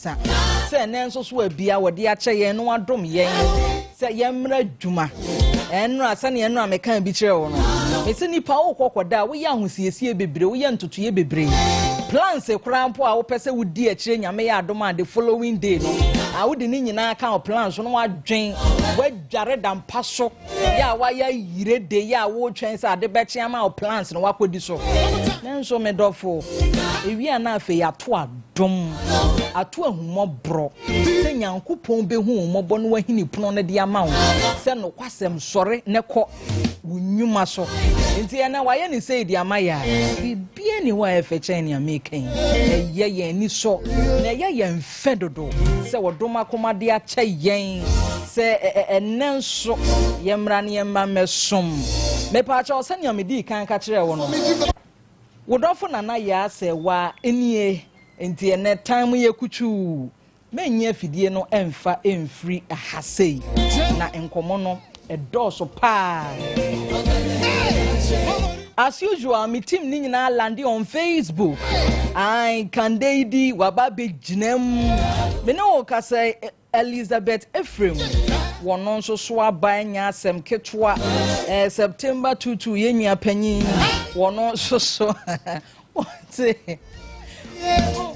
Sa sɛ ɛnnɛ nso so abia wɔde akyɛ yɛn no adom yɛn sɛ yɛmmra adwuma. Ɛnnora sɛnea ɛnnora mekaa bi kyerɛɛ wo no, mese nipa wokɔ kɔda a woyɛ ahosiesie bebree, woyɛ ntotoeɛ bebree. Plans koraa mpo a wopɛ sɛ wodi akyire Nyame yɛ adom a the following day no, a wode ne nyinaa ka wo plans no wadwen, wadware da mpa so. Yɛ a wayɛ ayire de yɛ a woretwɛn sɛ ade bɛkye ama wo plans no wakɔdi so. Nanso me dɔfo, ewie a na afei ato adom, ato ahummɔborɔ sɛ Nyankopɔn bɛhu wo mmɔbɔ na wahini pono no de ama wo sɛ nokwasɛm sɔre na kɔ wo nnwuma so. Nti ɛnɛ wayɛ ne sei de ama yɛ a, biribiara nni hɔ a ɛfɛ kyɛn nea meka yi. Ɛyɛ yɛn ani sɔ na ɛyɛ yɛn fɛ dodo sɛ wɔdom akoma de akyɛ yɛn sɛ ɛnnɛ nso yɛmmra ne yɛmma mmɛsom. Mepaakyɛw sɛnea medii kan ka kyerɛɛ wo no, wo dɔfo Nana Yaa Sɛɛwaa nie, enti ɛnnɛ tan mu yɛ kutuu. Mennye afidie no mfa mfiri ha sei, na nkɔmmɔ no ɛdɔɔso paa. As usual, me team ne nyinaa lande on Facebook. Ae, Kande yi di waba abɛgyina mu. Me ne wo kasa Elizabeth Ephraim wɔno nso so aba anya asɛm ketewa. Eh, September 22 yɛn nua panyin wɔno nso so wɔte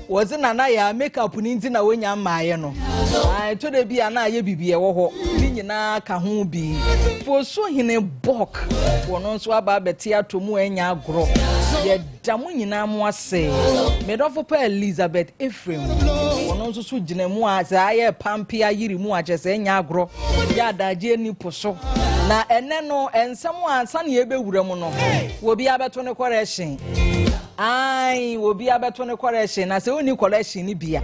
wɔdze nana yɛ a makeup no nti na wonya mmaeɛ no ɛtɔ da bi a na ayɛ biribi ɛwɔ hɔ ne nyinaa ka ho bi fosu hene bɔk wɔno nso aba abɛte ato mu anya agorɔ yɛda mo nyinaa mo ase medɔfo pa Elizabeth Ephraim wɔno nso so gyina mu a sɛ ayɛ pampe ayere mu akyɛ sɛ anya agorɔ yɛ adagye ni po so na ɛnɛ no nsɛm a ansa na yɛbɛwura mu no obi abɛto ne kɔrɛhyen Ae, obi abɛto ne correction na sɛ wonni correction no bi a,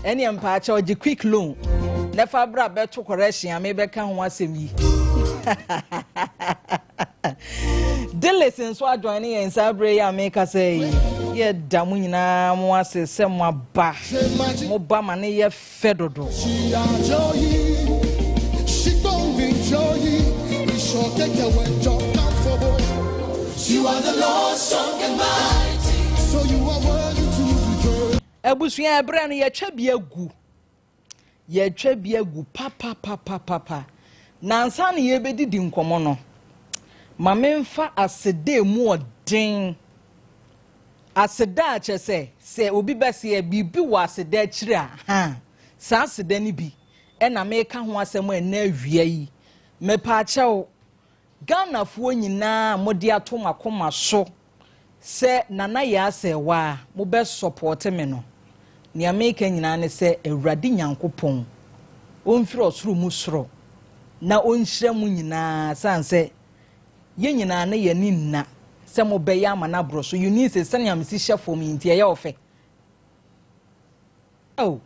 ɛneɛ mpaakyɛ ɔgye quick loan na fa bra bɛto correction a mebɛka ho asɛm yi. Dillis nso adjoin ne yɛn saa berɛ yi a mekasa yi. Yɛda mo nyinaa mo ase sɛ moaba. Moba ma ne yɛ fɛ dodo. Abusua ɛberɛ no yɛtwa bi agu yɛtwa bi agu papapapapa na ansa na yɛbɛdidi nkɔmmɔ no ma memfa aseda mu ɔden Aseda a kyerɛ sɛ, sɛ obi bɛseɛ biribi wɔ aseda akyiri a, haa, saa aseda no bi na meka ho asɛm ɛnnɛ awia yi. Mepaakyɛw, Ghanafoɔ nyinaa a mode ato mo akoma so sɛ Nana Yaa Serwaa mobɛ sɔpɔɔte me no, nea meka nyinaa ne sɛ Awurade Nyankopɔn ɔmfiri ɔsoro mu soro na ɔnhyira mo nyinaa sane sɛ Yɛn nyinaa na yɛn ani nna sɛ mobɛyɛ ama no aboro so. Eunice, sɛnea mesi hyɛ fam yi nti, ɛyɛ wo fɛ? Oh.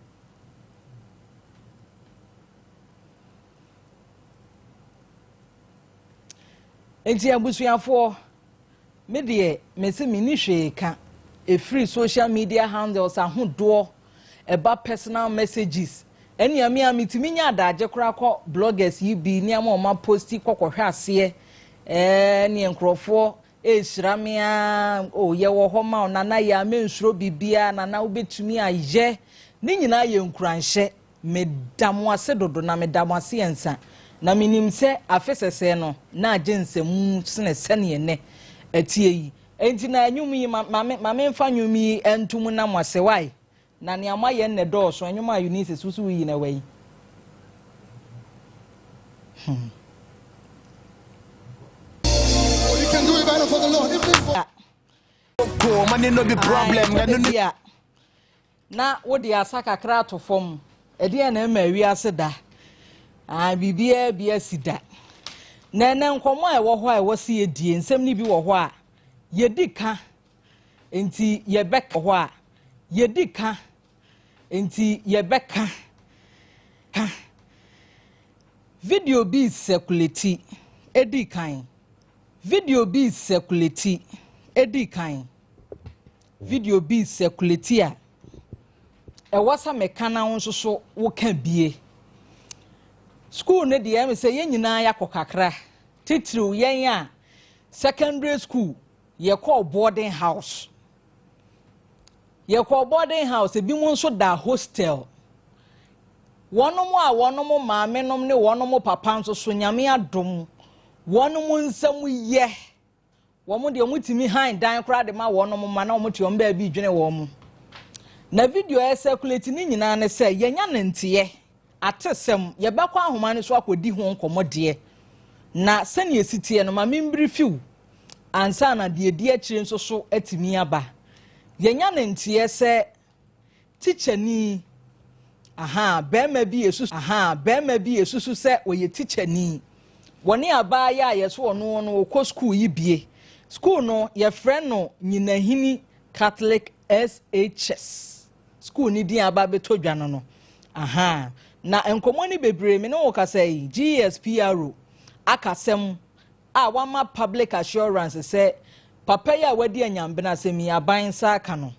Nti abusuafoɔ, me deɛ mese menni hwee ka. Ɛfiri social media handles ahodoɔ ɛba personal messages ɛnea me a metumi nya adagye koraa kɔ bloggers yi bi nneɛma a wɔn aposti kɔ kɔhwɛ aseɛ ɛɛ neɛ nkurɔfoɔ ɛrehyira me a o yɛwɔ hɔ ma o nana yɛ a mensuro biribiara nana wobɛtumi ayɛ ne nyinaa yɛ nkuranhyɛ meda mo ase dodo na meda mo ase ansa na menim sɛ afe sɛsɛɛ no na agye nsɛmu sene sɛneɛ nɛ ɛteɛ yi Enti na nnwom yi, ma, ma, ma memfa nnwom yi nto mu na moase, wai? Na nea moayɛ nnɛ dɔɔso, nnwom a Eunice so so woyi na wai. Hmm. Oh, you can do it better for the Lord. Even for... Money no be problem. Aye, to the Na wode asa kakra ato fam. Ɛdeɛn na ɛma wiase da? Ah, biribiara bi asi da. Na ɛnɛ nkɔmmɔ a ɛwɔ hɔ a ɛwɔ sɛ yɛdie, nsɛm no bi wɔ hɔ a yɛdi ka nti yɛbɛka hɔ a yɛdi ka nti yɛbɛka ka. Video bi sɛkuleti ɛdi kan. Video bi sɛkuleti ɛdi kan. Video bi sɛkuleti a ɛwɔ sɛ meka na wo nso so woka bie. School no deɛ ɛmi sɛ yɛn nyinaa yɛakɔ kakra, titiriw yɛn a secondary school yɛkɔɔ boarding house. Yɛkɔɔ boarding house, ebinom nso da hostel. Wɔnom a wɔnom maamenom ne wɔnom papa nso so Nyame adom wɔnom nsam yɛ. Wɔn deɛ wɔtumi han dan koraa de ma wɔnom mma na wɔte wɔn baabi dwene wɔn. Na video a ɛcirculate ne nyinaa ne sɛ yɛnya ne nteɛ, atesɛm, yɛbɛkɔ ahoma no so akɔdi ho nkɔmmɔ deɛ. Na sɛnea ɛsi teɛ no ma membirifi wo ansa na deɛ ɛdi akyire nso so atumi aba. Yɛnya ne nteɛ sɛ tikyani, ahaa, barima bi esusu, ahaa, barima bi esusu sɛ ɔyɛ tikyani. Wɔne abaayewa a yɛso ɔno no ɔkɔ sukuu yi bie. Sukuu no yɛfrɛ no Nyinahini Catholic SHS. Sukuu no din a aba abɛtɔ dwa no no. Ahaa. Na nkɔmmɔ no bebree, me ne wo kasa yi, GSPRO akasɛm a wama public assurance sɛ papa yi a wadi anyambenasɛm yi aban nsa aka no.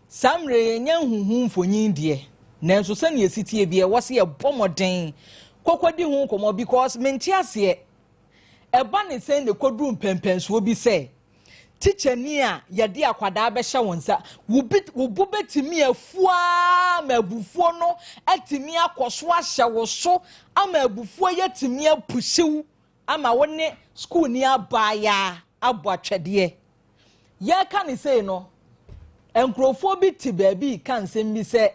Saa mmerɛ yi yɛnnya nhuhu mfonyin deɛ, nanso sɛnea ɛsi teɛ biara ɛwɔ sɛ yɛbɔ mmɔden kɔkɔdi ho nkɔmmɔ because mente aseɛ ɛba ne sɛn na ɛkɔduru mpɛnpɛnsoɔ bi sɛ tikyani a yɛde akwadaa bɛhyɛ wo nsa, wo bi wo bo bɛtumi afu ara ma abufuo no atumi akɔ so ahyɛ wo so ama abufuo yi atumi apuhyiw ama wo ne sukuuni abaayaa abɔ atwɛdeɛ. Yɛreka no sei no, nkurɔfoɔ bi te baabi reka nsɛm bi sɛ,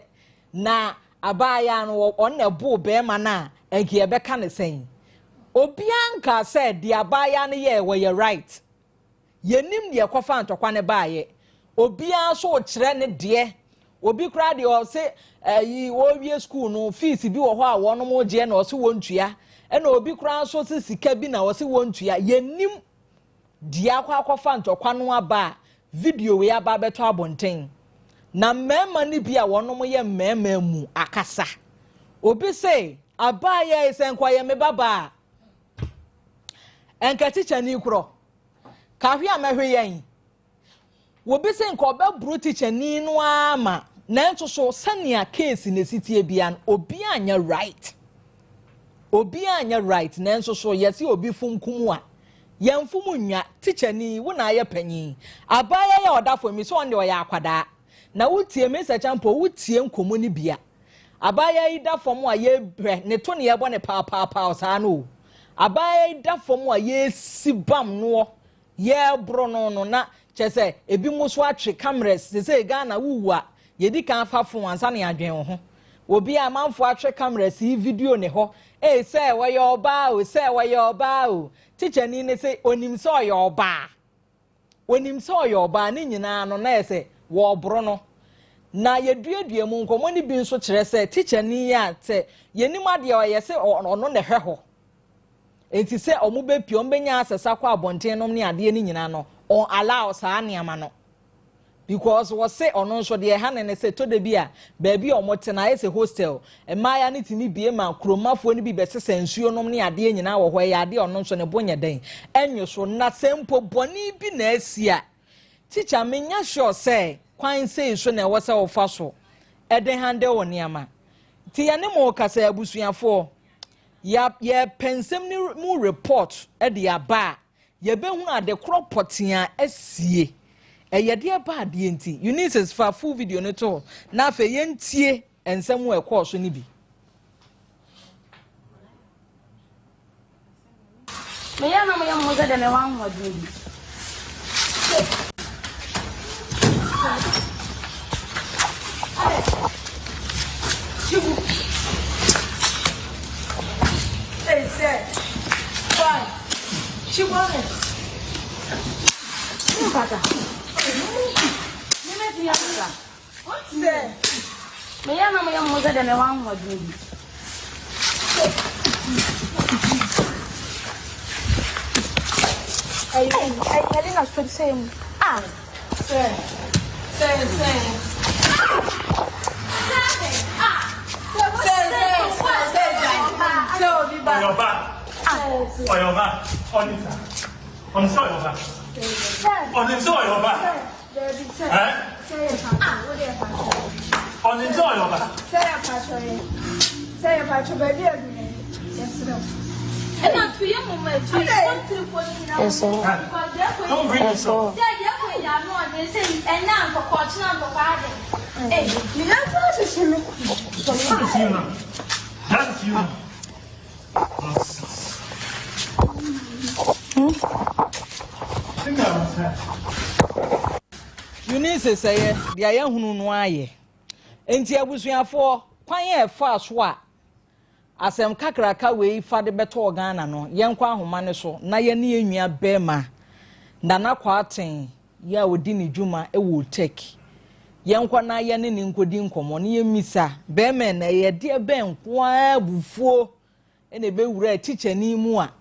na abaayaa no ɔno na ɛboo barima no a, anka yɛbɛka no sɛn? Obiara nkaa sɛ deɛ abaayaa no yɛɛ wɔyɛ right. Yɛnnim deɛ ɛkɔfaa ntɔkwa no baeɛ. Obiara nso rekyerɛ ne deɛ. Obi koraa deɛ ɔse ɛyi wɔrewie sukuu no fees bi wɔ hɔ a wɔn gyeɛ na ɔse wɔntua. Ɛna obi koraa nso se sika bi na ɔse wɔntua. Yɛnnim deɛ akɔ akɔfa ntɔkwa no aba a video wei aba abɛtɔ abɔnten. Na mmarima no bi a wɔn yɛ mmarima mu akasa. Obi se abaayewa yi sɛ nka ɔyɛ me babaa a, nka tikyani korɔ. Kahwe a mɛhwe yɛn. Wobi se nka ɔbɛboro tikyani no ara ma nanso so sɛnea case no si teɛ biara no obiara nyɛ right. Obiara nyɛ right nanso so yɛse obi fom kum a yɛnfom nnwa. Tikyani wo na ayɛ panyin. Abaayewa yi a ɔda fam yi sɛ ɔno deɛ ɔyɛ akwadaa. Na wotie Mister Champon wotie nkɔmmɔ no bi a Abaayewa yi da fam a yɛbrɛ ne to ne yɛbɔ ne paapaapaw saa no o. Abaayewa yi da fam a yɛsi bam noɔ, yɛboro no no na kyerɛ sɛ ebi mo so atwe cameras sesei Ghana wowu a yɛdi kan fa phone ansa na yɛadwen wo ho. Obi a amanfoɔ atwe cameras yi video ne hɔ ei sɛ ɔyɛ ɔbaa o sɛ ɔyɛ ɔbaa o. Tikyani no se onim sɛ ɔyɛ ɔbaa. Onim sɛ ɔyɛ ɔbaa, ne nyinaa no na ayɛ sɛ wɔreboro no. Na yɛduadua mu nkɔmmɔ no bi nso kyerɛ sɛ tikyani yi a sɛ yɛnim adeɛ a ɔyɛ sɛ ɔno na ɛhwɛ hɔ. Enti sɛ wɔbɛpue, wɔbɛnya access akɔ abɔnten nom ne adeɛ no nyinaa no, ɔn allow saa nneɛma no. Because wɔse ɔno nso deɛ ɛha no ne sɛ tɔ da bi a baabi a wɔte no ayɛ sɛ hostel, mmayewa no tumi bue ma kuromafoɔ no bi bɛsesa nsuo nom ne adeɛ nyinaa wɔ hɔ, ɛyɛ adeɛ a ɔno nso ne bo nyɛ dɛn ɛnwe so. Na sɛ mpo bɔne bi na asi a, teacher menyɛ sure sɛ kwan sei so na ɛwɔ sɛ wofa so de handle wo nneɛma. Nti yɛne mo rekasa abusuafoɔ, yɛpɛ nsɛm no mu report de aba a, Yɛbɛhunu ade korɔ pɔtee a asie. Ɛyɛ deɛ ba adeɛ nti. Eunice fa full video no to hɔ na afei yɛntie nsɛm a ɛkɔɔ so no bi. Meyɛ na moyɛ mo ho sɛ deɛ mewɔ ahoɔden bi. Hey, sir. Why? Chibone. Mpata. Mebɛtumi akasa. Sɛ. Meyɛ na moyɛ mo ho sɛ deɛ mewɔ ahoɔden bi. Helena sɛ mu. Ah. Sɛ. Sɛ sɛ. Sɛ sɛ sɛ sɛ obi ba. Ɔyɔba. Ɔyɔba. Ɔnisa. Ɔnisa ɔyɔba. Ɔnisa ɔyɔba. Ɛ? Ɔnisa ɔyɔba. Don't bring this up. Can't you? Nonsense. Hmm? Think I was hurt. Eunice sɛyɛ deɛ yɛahunu no ayɛ nti abusuafoɔ kwan a ɛfaa so a asɛm kakraka wei fa de bɛtɔɔ Ghana no yɛnkɔ ahoma no so na yɛne yɛn nua bɛrima Nana Kwarteng yi a ɔdi ne dwuma wɔ Turkey. Yɛnkɔ na yɛne no nkɔdi nkɔmmɔ na yɛmmisa bɛrima na ɛyɛ deɛ bɛn nko ara abufuo na ɛbɛwura tikyani mu a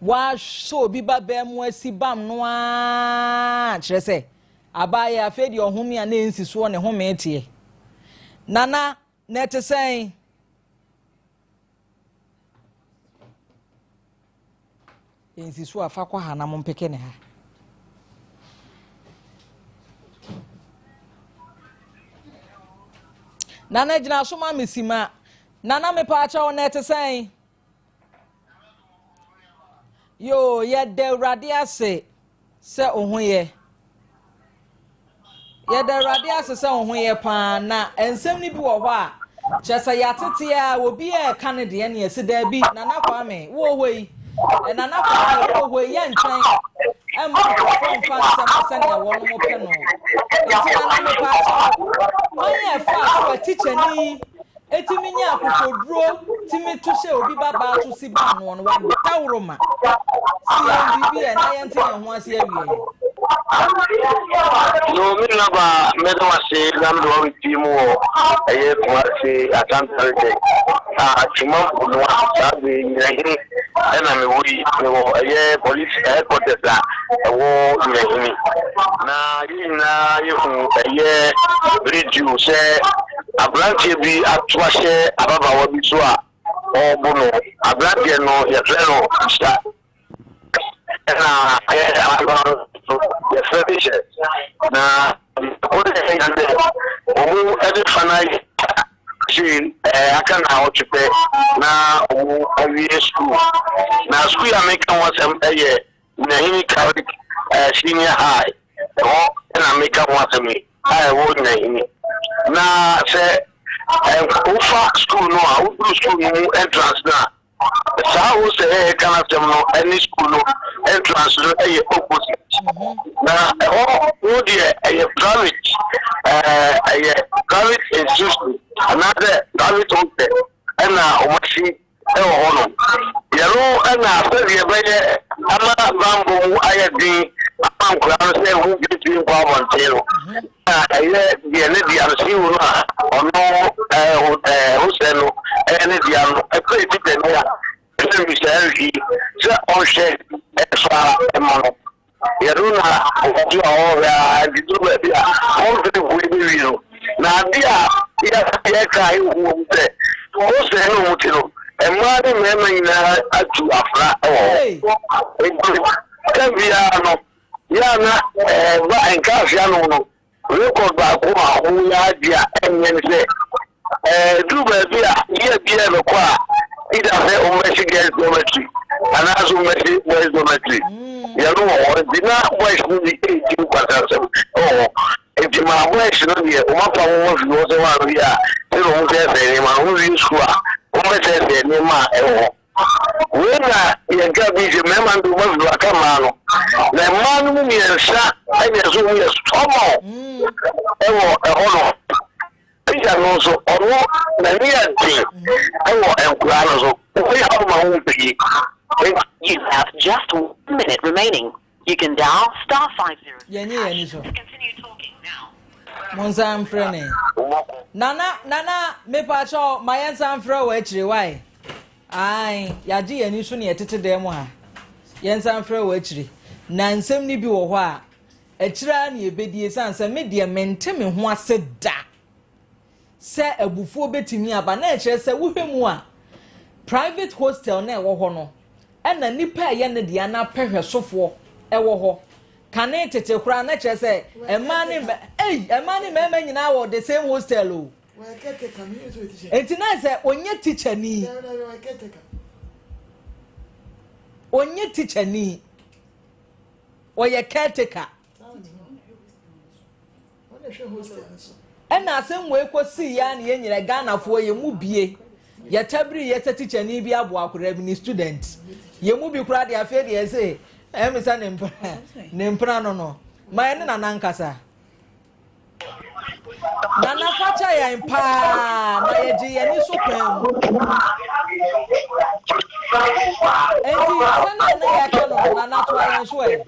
wasɔ obi ba bɛn mu asi bam no ara kyerɛ sɛ abaayɛ afei deɛ ɔhome a na ɛnsi soɔ ne home teɛ. Nana, na ɛte sɛn? Nsi so a fa kɔ ha na mompeke ne ha. Nana gyina so ma me sima. Nana mepaakyɛw na ɛte sɛn? Yoo, yɛda Awurade ase sɛ wo ho yɛ. Yɛda Awurade ase sɛ wo ho yɛ paa na nsɛm no bi wɔ hɔ a kyerɛ sɛ yɛatete a obi a ɛka ne deɛ ne ɛsi daabi Nana Kwame wowɔ hɔ yi Nana Kwame wowɔ hɔ yi yɛntwɛn ɛmma nkurɔfoɔ mfa nsɛm no sɛnea wɔn pɛ no nti Nana mepaakyɛw kwan a ɛfa so a tikyani Etumi nya akokoduro tumi to hyɛ obi ba baa so si ba noɔ no wadaworo ma si yɛn biribi ɛ na yɛnte yɛn ho ase awie yɛ. Yo me nua baa mɛda wo ase na mede wo abɛpie mu wɔ ɛyɛ Kumasi Asante region a Atwima Mponoa saa bere yi Nyinahini ɛna mewɔ yi mewɔ ɛyɛ police headquarters a ɛwɔ Nyinahini na yɛn nyinaa yɛhu ɛyɛ radio sɛ Aberanteɛ bi ato ahyɛ ababaawa bi so a ɔrebo no. Aberanteɛ no, yɛfrɛ no Isa. Ɛna ababaawa no nso, yɛfrɛ no Hyɛ. Na baako no yɛ sɛ wɔn de fa no ayɛ sei aka naawɔtwe pɛ na wɔn awie sukuu. Na sukuu yi a meka ho asɛm yɛ Nyinahini Catholic Senior High. Ɛhɔ na meka ho asɛm yi a ɛwɔ Nyinahini. Na sɛ wofa sukuu no a, woduru sukuu no mu entrance no a, saa hostel a yɛka no asɛm no ne sukuu no entrance no yɛ opposite. Na ɛhɔ no deɛ ɛyɛ private, ɛyɛ private institution anaasɛ private hostel ɛna wɔasi wɔ hɔ no. Yɛno na sɛdeɛ ɛbɛyɛ ama bammɔ mu ayɛ den ama nkwadaa no sɛ wɔn ntumi nkɔ abɔnten no, na ɛyɛ deɛ ne dea no CEO no a ɔno ɛɛ hosɛ no ɛyɛ ne dea no ɛpɛ ti dɛ ne a ɛsɛ bisa ɛnhwi sɛ ɔnhwɛ ɛfa ɛma no. Yɛno na ɔde a ɔhwɛ ara nti duru baabi a ɔmfiri mpo bɛwie no. Na ade a yɛka a ɛhu wɔ mu sɛ Mose ne wɔn ti no, mmaa ne mmarima nyinaa atu afra wɔ hɔ. Nti tam biara no, yɛ a na ɛba nkaase ano no, Rekɔd baako a wɔyɛ ade a ɛnyɛ ne sɛ, ɛduru baabi a year biara ɛbɛkɔ a, either sɛ wɔbɛsi girls dormitory anaasɛ wɔbɛsi boys dormitory. Yɛno wɔ hɔ nti na boys no bi redi nkwaseasɛm wɔ hɔ. Nti maa boys no deɛ wɔapa wɔn afiri hɔ sɛ wɔanwie a sɛdeɛ wɔsɛesɛe nneɛma no, wɔwie sukuu a wɔbɛsɛesɛe nneɛma a ɛwɔ hɔ. Wei na yɛn ka bi sɛ mmarima no de wɔn afiri aka mmaa no. Na mmaa no mu mmiɛnsa ɛna ɛsɛ wɔn yɛ stubborn ɛwɔ ɛhɔ no. Peter no nso ɔno n'ani yɛ den ɛwɔ nkoraa no so. Wɔyɛ ɔma ho mpɛyi. You have just one minute remaining. You can dial star 50 Yɛnye yɛn ani so. Monsan mfrɛ ne. Nana nana mepakyɛw ma yɛnsan mfrɛ wɔ akyire wae. Ae yɛagye yɛn ani so ne yɛtete dan mu ha. Yɛnsan mfrɛ wɔ akyire. Na nsɛm no bi wɔ hɔ a akyire ara na yɛbɛdi esiane sɛ me deɛ mente me ho ase da. Sɛ abufuo bɛtumi aba na ɛkyerɛ sɛ wohwɛ mu a private hostel na ɛwɔ hɔ no ɛna nipa a ɛyɛ ne dea na pɛ hwɛsofoɔ ɛwɔ hɔ kane tete koraa na kyerɛ sɛ mmaa ne mma ei mmaa ne mmarima nyinaa wɔ the same hostel o eti na sɛ onye teacher ni onye teacher ni ɔyɛ caretaker. Ɛna asɛm wei kɔ sii ya na yɛn nyina Ghanafoɔ yɛn mu bie. Yɛtabiri yɛ sɛ tikyani bi aboa akwadaa bi ne student. Yɛn mu bi koraa deɛ afei deɛ ɛsɛ ɛmi sɛ ne mpena ne mpena no no. Ma yɛne Nana nkasa. Nana fakyɛ yɛn paa na yɛgye yɛn ani so kwan mu. Enti sɛnea na yɛka no no Nana toa yɛn so ɛ.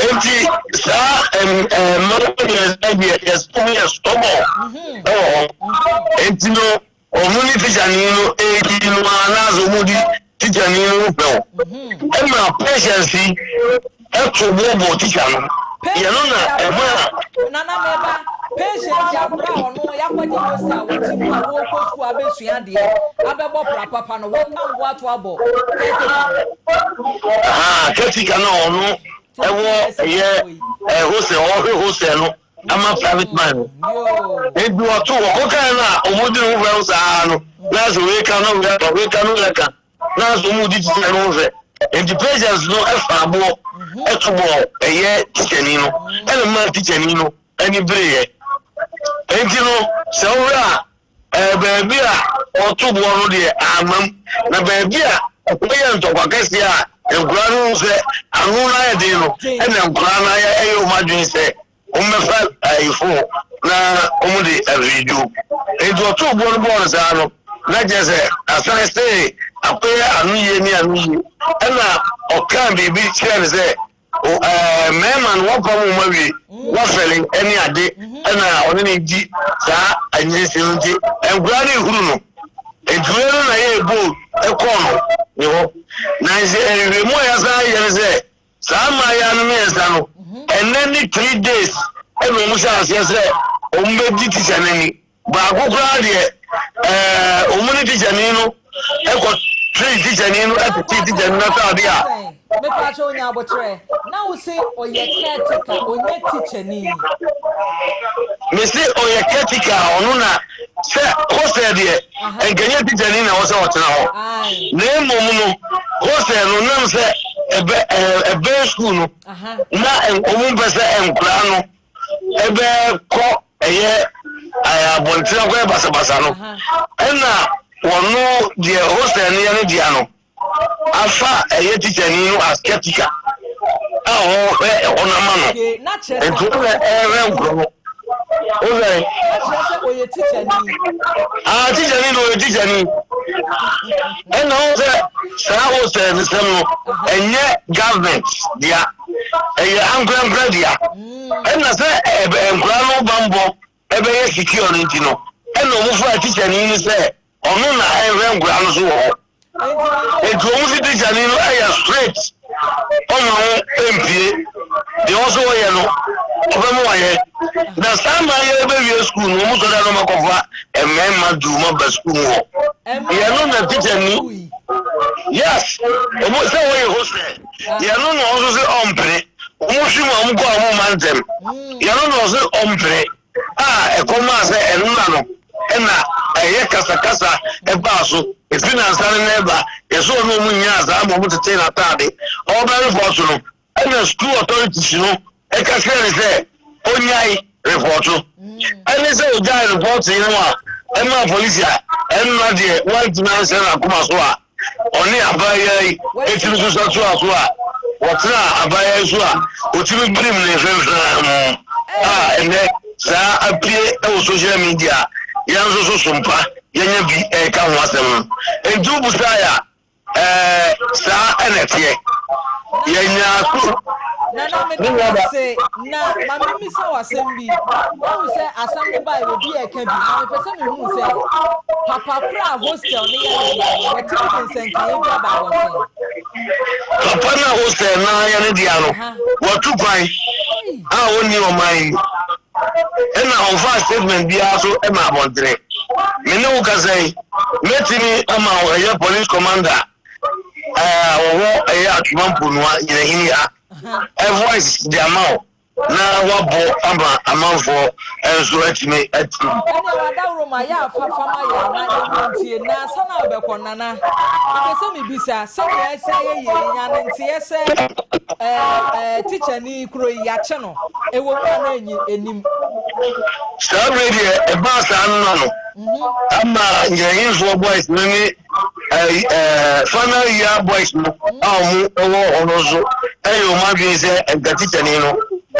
Enti saa mmaa mmiɛnsa deɛ yɛsɛ yɛ stɔbɔ ɛwɔ hɔ. Enti no Wɔn ne tikyani no redi no ara na asɛ wɔn di tikyani no ho fɛw. Ɛma patience yi ɛto boɔboɔ tikya no. Yɛ no na ɛma. Nana meba patience abura ɔno yakɔgye hostel a wɔte mu a wɔrekɔ sukuu abɛsua adeɛ abɛbɔ pra papa no wɔka mboa to abɔ caretaker no. Aha caretaker no ɔno ɛwɔ ɛyɛ hostel ɔhwɛ hostel no. ama private man no ebi ɔto ɔkɔ kan no a ɔmo di ne ho fɛw saa no na sɛ wei ka no wei ka wei ka no wei ka na sɛ ɔmo di tikya no ho fɛ nti patients no ɛfa aboɔ ɛto bɔɔ ɛyɛ tikyani no ɛna mmaa tikyani no ɛni bereɛ nti no sɛ wohwɛ a Ɛɛ, baabi a wɔto boɔ no deɛ ammam, na baabi a wɔyɛ ntɔkwa kɛseɛ a nkoraa no hu sɛ ano no ayɛ den no, ɛna nkoraa no ayɛ ɛyɛ wɔn adwene sɛ wɔmmɛfa ayefo na wɔde afidwo. Enti wɔtoo boɔ no bɔɔ no saa no, na kyerɛ sɛ asan see akɔyɛ ano yie ne ano yie. Ɛna ɔkaa biribi kyerɛɛ no sɛ, O ɛɛ mmarima no wɔpam wɔn awie wɔfɛle ne ade ɛna ɔne ne di saa anyinsi no nti nkura no ehuru no nti wei no na yɛ ebo ɛkɔɔ no ne hɔ na nse nhwehwɛmu a yɛsan yɛ no sɛ saa mmaayewa no mmiɛnsa no ɛnɛ ne 3 days ɛna wɔn hyɛ aseɛ sɛ wɔn bɛdi tikya n'ani. Baako koraa deɛ, ɛɛ wɔn ne tikyani no kɔ tiri tikyani no tete tikyani no ataade a. Mepa kyɛ onya abotrɛ na wo se ɔyɛ caretaker ɔnyɛ tikyani. Me se ɔyɛ caretaker ɔno na sɛ hostel deɛ nkɛnyɛ tikyani na ɔsɛ ɔtena hɔ na mmom no hostel no nam sɛ ɛbɛ ɛbɛn sukuu no na wɔn mpɛ sɛ nkoraa no. ɛbɛkɔ ɛyɛ abɔnten akɔyɛ basabasa no ɛna wɔno deɛ hostel no yɛ no dea no afa ɛyɛ tikyani no as caretaker a ɔhwɛ ɛhɔ no ama no nti ɔna ɛhwɛ nkorɔ no wosɛ ah tikyani no ɔyɛ tikyani ɛna wo sɛ saa hostel no sɛm no ɛnyɛ government dea ɛyɛ ankorankora dea ɛna sɛ nkora no bambɔ ɛbɛyɛ secure no nti no ɛna ɔmo fa tikyani no sɛ ɔno na ɛhwɛ nkora no so wɔ hɔ nti ɔmo si tikyani no ɛyɛ straight ɔma ho mpie deɛ ɔso ɔyɛ no ɔbɛma wayɛ na saa mmaa yɛ bɛwie sukuu no ɔmo sɔrɔ no ɔmo mmarima du ma ba sukuu mu hɔ yɛn no na tikyani yes ɔmo sɛ wɔyɛ hostel Yɛno na ɔnso se ɔmpene. Wɔn hwe mu a wɔn kɔ a wɔn mma ntɛm. Yɛno na ɔse ɔmpene a ɛkɔ maa sɛ ɛnna no ɛna ɛyɛ kasakasa ɛbaa so. Efi nansa no na ɛba yɛsɛ ɔne wɔn nyaa saa ma wɔn tetee n'ataade. Ɔbɛ report no ɛna school authorities no ɛka kyerɛ no sɛ ɔnyae report ɛne sɛ ɔgyae report no a ɛmaa polisi a ɛnna deɛ wantumi anhyɛ n'akoma so a ɔne abaayewa yi etumi nso sa toa so a wɔtena abaayewa yi so a otumi birim ne mfemfam a ɛnɛ saa apue wɔ social media yɛn nso so sompa yɛnya bi ɛka ho asɛm no nti wobusae a ɛɛ saa ɛna ɛteɛ yɛnya so. Nana meda wo ase na ma memmisa wo asɛm bi. Woahu sɛ asɛm no bae obi a ɛka bi na mepɛ sɛ mehu sɛ papa koro a hostel no yɛ ne dea no watumi de nsɛnkaeɛ bi aba abɔnten. Papa no a hostel no yɛ ne dea no watu kwan a ɔnni ɔman yi ɛna ɔmfaa statement biara so ma abɔntene. Me ne wo kasa yi mɛtumi ama wo ɛyɛ police commander a ɔwɔ ɛyɛ Atwoma Mponua Nyinahini ha voice de ama wo na wabɔ ama amanfoɔ nso atumi atie. Ɛnna wadaworo ma yɛ afa fama yɛ na yɛmmɔ ntie na ansa na wobɛkɔ nana mepɛ sɛ mebisa sɛnea ɛsɛ ayɛ yie nya ne nteɛ sɛ ɛɛ tikyani kuro yi yɛakye no ɛwɔ mu ana ɛnyi ɛnim. Saa bere deɛ ɛbaa saa no no. Ama Nyinahinifoɔ boys no ne ɛɛ final year boys no a wɔn wɔ hɔ no nso ɛyɛ wɔn adwene sɛ nka tikyani no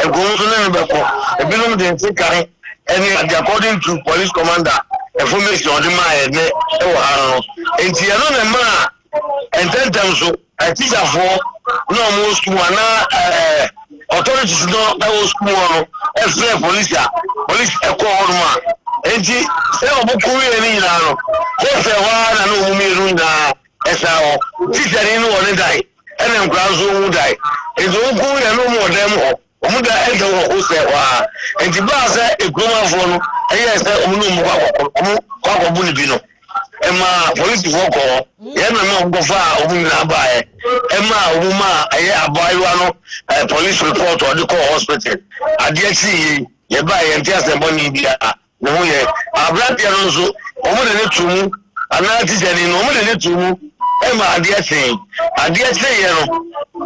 nka wɔn nso ne no bɛkɔ. Ebinom de nsekan ɛne ade according to police commander information ɔde maa yɛ nɛ ɛwɔ ha no. Nti ɛno na ɛmaa Ntɛmntɛm so, atikyafoɔ na wɔn wɔ sukuu mu anaa ɛɛ authorities no ɛwɔ sukuu mu hɔ no ɛfrɛ polisi a polisi ɛkɔ hɔ nom a nti sɛ wɔn ko wie ne nyinaa no hostel hɔ ara na ne wɔn mmienu nyinaa ɛsan hɔ tikyani no wɔ ne dan ɛna nkwadaa nso wɔn dan nti wɔn ko wie no wɔn wɔ dan mu hɔ. Wɔn da ɛda wɔ hostel hɔ ara. Nti baa sɛ ekuromanfoɔ no ɛyɛɛ sɛ wɔn ne wɔn kɔ akɔkɔ wɔn kɔ akɔbo no bi no, ɛmaa polisifoɔ kɔɔ hɔ. Yɛn na na wɔn kɔfaa wɔn nyinaa baeɛ. Ɛmaa wɔn maa ɛyɛ abaayewa no ɛɛ police report a ɔde kɔɔ hospital. Adeɛ kyee yei, yɛbaeɛ yɛnte asɛm bɔne biara. Ne ho yɛ. Aberanteɛ no nso, wɔde no too mu, anaa tikyani no, wɔde no too mu ma adeɛ kyee. Adeɛ kyeeɛ no,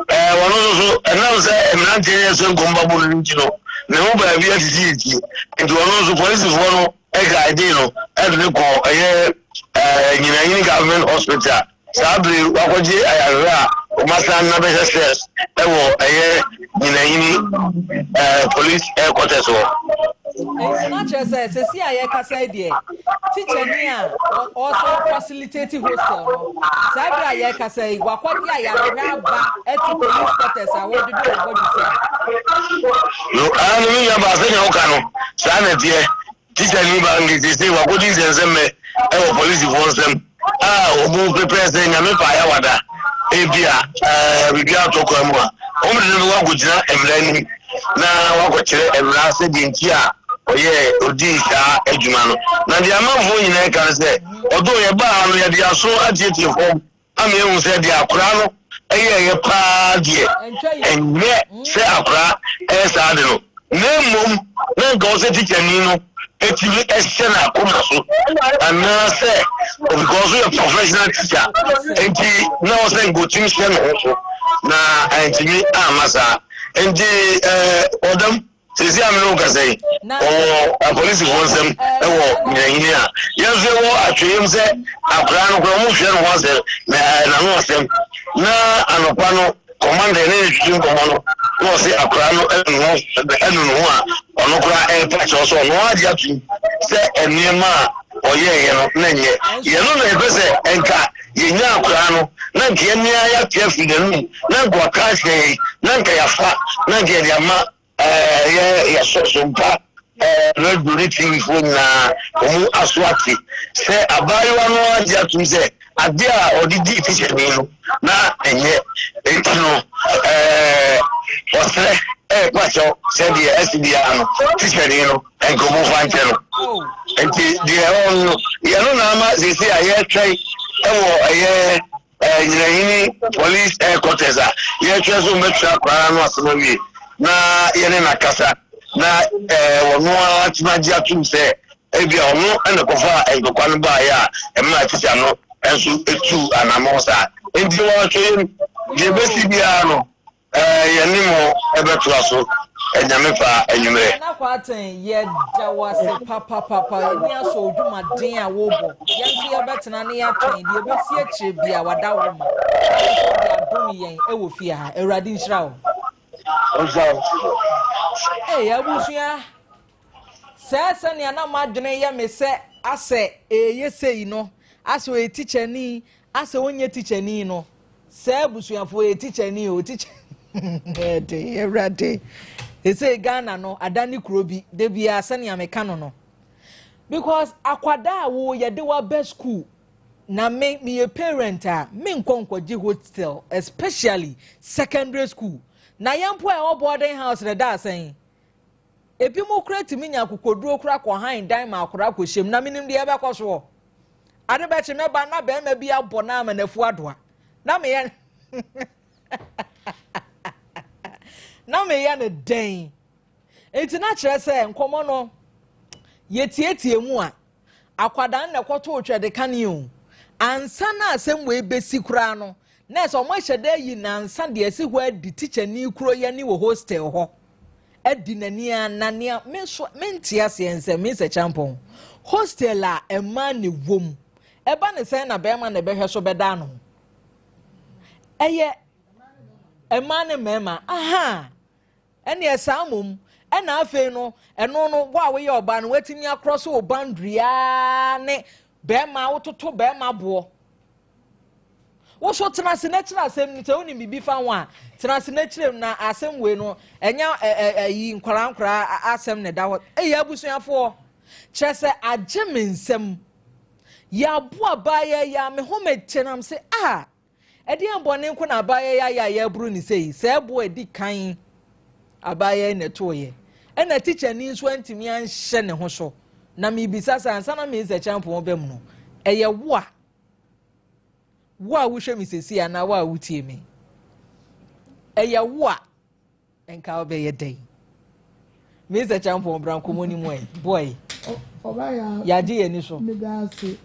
ɛɛ wɔn nso so, ɛnam sɛ mmeranteɛ yɛ sɛ nkɔmba bu no nti no, ne ho baabi asisisisi. Nti wɔn nso, polisifoɔ no guidee no de no kɔɔ ɛyɛ ɛɛ Nyinanyini Government Hospital. Saa bere yi wakɔgye ayarehwɛ a wɔasan no abɛhyɛ cells wɔ ɛyɛ Nyinanyini ɛɛ police headquarters hɔ. Nti na kyerɛ sɛ sɛsi a yɛkasa yi deɛ tikyani a ɔsɛ facilitate hostel no saa bere a yɛkasa yi wakɔgye ayarehwɛ aba ɛte police quarters a wɔdwedwe wɔ bɔdwe sɛ. No, ɛɛ no me nua baa sɛnea woka no saa na ɛteɛ. Tikyani baa nketeese wakɔdi nsɛnsɛmmɛ wɔ polisifoɔ nsam a wɔn prepare sɛ nyame pa ayawada ebi a ɛɛ biribi atɔ kwan mu a wɔn de no bɛkɔ akɔgyina mmara anim na wakɔkyerɛ mmara sɛ deɛ nti a ɔyɛ odii saa adwuma no na deɛ amanfoɔ nyinaa ka no sɛ ɔdɔ yɛbaa no yɛde aso atietie fam ama yɛahu sɛ deɛ akwadaa no yɛeɛ paa deɛ, ɛnyɛ sɛ akwadaa ɛyɛ saa de no, na mmom na nka ɔsɛ tikyani no ɛtumi ɛhyɛ n'akoma so anaasɛ because ɔyɛ professional teacher nti na ɔsɛ nka ɔtumi hyɛ ne ho so na ɛntumi amma saa nti ɛɛ ɔdam. Seesei a me ne wo kasa yi, ɔwɔ apolisifoɔ nsam wɔ Nyinahini a yɛn nso yɛwɔ atweyam sɛ akwadaa no koraa wɔhwɛ ne ho asɛm na n'ano asɛm na anɔpa no kɔmanda ne ne twitwi nkɔmmɔ no na ɔse akwadaa no anu ho anu ne ho a ɔno koraa ɛrepa kyɛw sɛ ɔno agye atum sɛ nneɛma a ɔyɛeɛ no na nyɛ yɛno na yɛpɛ sɛ ɛnka yɛnya akwadaa no na nka yɛn nea yɛate afiri n'anum na nka waka akyerɛ yɛn na nka yɛafa na nka yɛde ama ɛɛ yɛ yɛsɔ so mpa ɛɛ radio ne tv foɔ nyinaa wɔn aso ate sɛ abaayewa no agye atum sɛ adeɛ a ɔde di tikyani no na ɛnyɛ eti no ɛɛ ɔsrɛ ɛɛpa kyɛw sɛ deɛ ɛsi biara no tikyani no nka ɔmo fa nkyɛ no nti deɛ ɛwɔ no yɛno na ama sisi a yɛtwɛn ɛwɔ ɛyɛ ɛɛ nyinahini police headquarters a yɛtwɛn so mbɛtwerɛ akwaraa no asɛm awie na yɛne na kasa na ɛɛ wɔn ara tumi agye atum sɛ ebi a ɔno ɛna kɔfa ntɔkwa no baayɛ a ɛma tikya no nso etu anamɔ saa nti wɔn atwɛ yɛn deɛ ebesi biara no. Ɛɛ yɛne mo bɛtoa so Nyame pa anwummerɛ. Nana Kwarteng yɛda wo ase papapapa yɛni asɔ wo dwumaden a wobɔ yɛn nso yɛbɛtena ne yɛatwɛn deɛ ɛbɛsi akyire bia wada wo ma na wo nso wode adom yɛn ɛwɔ fie ha Awurade nhyira wo. Ee abusua sɛɛ sɛnea na m'adwene yɛ me sɛ asɛ ɛyɛ sei no asɛ ɔyɛ tikyani Asɛ wonyɛ tikyani no sɛ abusuafoɔ yɛ tikyani o tikya ɛde awurade ɛsɛ Ghana no ada ne kuro bi da biara sɛnea meka no no because akwadaa a wo yɛde waba school na me meyɛ parent a menkɔ nkɔgye hostel especially secondary school na yɛn mpo a ɛwɔ boarding house na ɛda asɛn Ebinom koraa tumi nya akokoduro koraa kɔ han dan ma akwadaa kɔhyɛ mu na menim deɛ ɛbɛkɔ soɔ. Ade bɛkye mɛba na barima bi abɔ no ama n'afu adoa. Na meyɛ na meyɛ no dɛn? Nti na kyerɛ sɛ nkɔmmɔ no yɛtietie mu a Akwadaa no na ɛkɔtoo twɛdekane o. Ansa na asɛm wei bɛsi koraa no, na ɛsɛ wɔn ahyɛ da ayi nansa deɛ ɛsi hɔ adi tikyani kuro yi ani wɔ hostel hɔ adi n'ani ara na nea me nso mente aseɛ nsɛ me sɛ kyampɔn. Hostel a mmaa na ɛwɔ mu, ɛba ne sɛn na barima na ɛbɛhwɛ so bɛda ano? Ɛyɛ mmaa ne mmarima, ahaa. Ɛneɛ saa mmom, ɛna afei no, ɛno no, wo a woyɛ ɔbaa no, woatumi akorɔ so wo boundary ara ne barima, wototo barima boɔ. Wo so tena ase na kyerɛ asɛm no, sɛ wonim biribi fa ho a, tena ase na kyerɛ mu na asɛm wei no, ɛnyɛ ɛyi nkwaraa nkwaraa asɛm na ɛda hɔ. Ɛyɛ abusuafoɔ, kyerɛ sɛ agye me nsam. Yɛaboa baa yɛ yɛ a me ho me te nam se ah Ɛdeɛn bɔne nko na abaayewa yi ayɛ a yɛreboro no sei? Saa ɛboɔ a ɛdi kan abaayewa yi na ɛtooeɛ. Ɛna tikyani nso antumi anhyɛ ne ho so. Na mebisa sɛ ansa na Miss Acheampong ba mu no, ɛyɛ wo a? Wo a wohwɛ me seesei anaa wo a wotie me? Ɛyɛ wo a? Nka wobɛyɛ dɛn? Mr. Champon bra nkɔmmɔ no mu ɛ. Boy. Ɔbaya. Yɛagye yɛn ani so. Meda ase.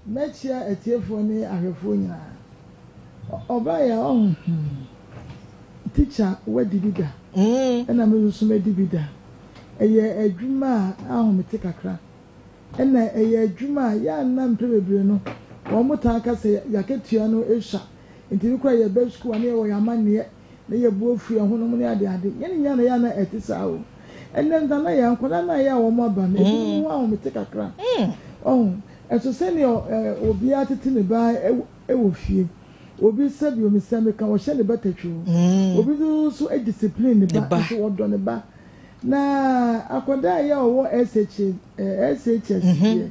Mɛkyia atiefoɔ ne ahwɛfoɔ nyinaa. Ɔbaya ɔho hmm. Teacher wadi bi da. Ɛna me nso madi bi da. Ɛyɛ adwuma a ahomete kakra. Ɛna ɛyɛ adwuma a yɛ a na mprɛ bebree no wɔn taa ka sɛ yɛakatua no sua. Nti bi koraa yɛba sukuu a na yɛwɔ yɛn amanneɛ. na yɛn bo afu yɛn ho nom ne ade ade. Yɛn nyinaa na ɛyɛ a na ɛte saa o. Ɛnnɛ nso na yɛn nkwadaa no a ɛyɛ a wɔn aba no, ebinom ho ahomete kakra. Ɔho, ɛso sɛnea ɛ, obiara tete ne ba wɔ fie. Obi sɛbi omi sɛ meka ɔhyɛ ne ba tatwi o. Obi nso so discipline ne ba, nso ɔdɔ ne ba. Na akwadaa a ɛyɛ a ɔwɔ SH, SHS deɛ,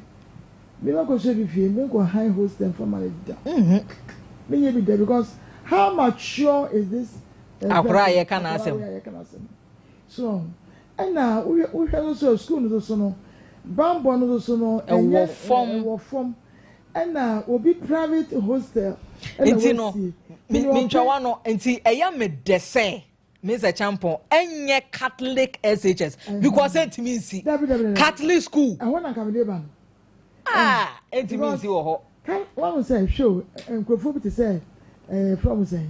Me ma kɔ sua bi fie me nkɔ han hostel nfa ma ne da me nyɛ bi da because how mature is this eh, akora a yɛka n'asɛm akora a yɛka n'asɛm so ɛna wohwɛ wohwɛ no so school no so no bambɔ no so no ɛnyɛ fam ɛwɔ fam ɛna obi private hostel ɛna nti no mentwawa no nti ɛyɛ me dɛ sɛ Mr. Champon, ɛnyɛ Catholic SHS because ɛntumi nsi Catholic school. Ɛhɔ na nka mede ba no. Ah, ɛntumi nsi wɔ hɔ. Kan wɔn sɛ hwɛ o nkurɔfoɔ bi te sɛ ɛɛ fɛn mo sɛ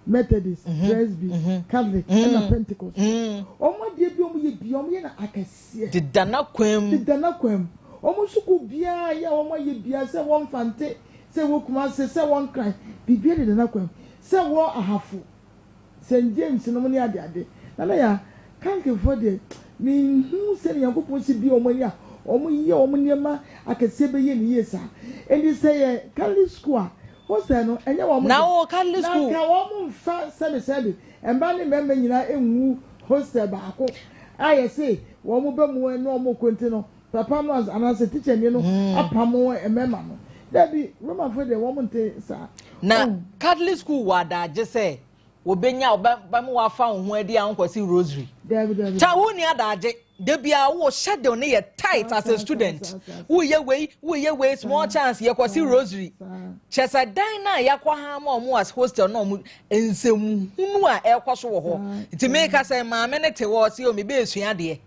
Methodist, Presby, Catholic ɛna Pentecost. Wɔn adeɛ bi wɔn yɛ bi wɔn yɛ no akɛseɛ. Deda n'akwan mu. Deda n'akwan mu. Wɔn sukuu biara yɛ wɔn ayɛ biara sɛ wɔn Mfante, sɛ wɔ Kumase, sɛ wɔ Nkran, biribiara deda n'akwan mu. Sɛ wɔ Ahafo. Saint James nom ne ade ade. Nana ya, Kankefoɔ deɛ, menhuu sɛdeɛ Nyankopɔn si bue wɔn ani a wɔn yɛ wɔn nneɛma akɛseɛ bɛyɛ no yie saa. Enti sɛ yɛ Catholic school a, hostel no, ɛnyɛ wɔn de. Na wɔ Catholic school. Na nka wɔn mfa sɛbe sɛbe mmaa ne mmarima nyinaa ngu hostel baako a yɛse wɔn ba mu ne wɔn kɔ nti no, papa no anaasɛ tikyani no apamo mmarima no. Dabi, Romanfoɔ deɛ wɔn nte saa. Na Catholic school wɔ adagye sɛ wɔbɛnya wɔbɛma wafa wo ho adi a wonkɔsi rosary. Dabi dabi. Ta wonni adagye. Da biara wo schedule no yɛ tight as a student. Woyɛ wei, woyɛ wei, small chance yɛkɔsi rosary. Kyɛ sɛ dan no a yɛakɔ ha ma wɔn as hostel na wɔn nsɛmhunu a ɛrekɔ so wɔ hɔ. Nti meka sɛ maame no te hɔ ɔse o mebɛɛsua adeɛ.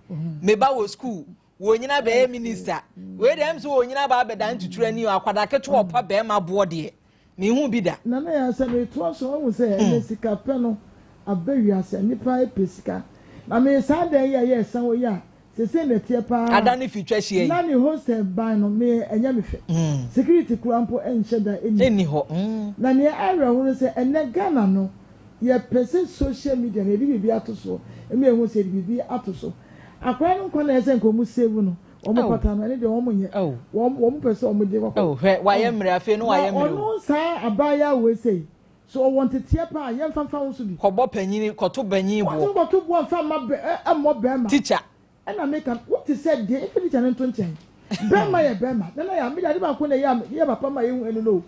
Meba wɔ school. Wɔnyina bɛyɛ minister. Wei deɛ ɛm sɛ wɔnyina ba abɛda ntuturu ani o akwadaa ketewa ɔpa bɛrima boɔ deɛ menhu bi da. Nana yaa sɛ metoa so wahu sɛ ɛnɛ sika pɛ no aba wiase a nnipa pɛ sika na me saa dan yi a yɛ ɛsan hɔ yi a sesei na ɛteɛ paa Ada ne fi twa hyia yi. Na ne hostel ban no me ɛnyɛ me fɛ security koraa mpo ɛnhyɛ da ɛnni hɔ. Na nea awerɛho ne sɛ ɛnɛ Ghana no yɛpɛ sɛ social media no yɛde biribi ato soɔ ɛma yɛhu sɛ yɛde biribi ato so. Akwadaa no nkwa na ɛsɛ nka wɔn save no, wɔn pata no, ɛne deɛ wɔn nyɛ. Wɔn wɔn pɛ sɛ wɔn gye kɔkɔ. Oh, hwɛ, wayɛ mmerɛ afei no wayɛ mmerɛ o. Na ɔno saa abaayewa wei sei, so ɔwɔ nteteɛ paa, yɛn fa nfa ho so bi. Kɔbɔ panyin, kɔto banyin boɔ. Kɔto kɔto boɔ nfa mma bɛ ɛ mmɔ bɛrima. Teacher. Ɛna meka, wote sɛ deɛ, efi teacher no nto nkyɛn. Bɛrima yɛ bɛrima. Nana ya, me deɛ ade baako na ɛyɛ a yɛ papa ma yɛhu ɛno no o.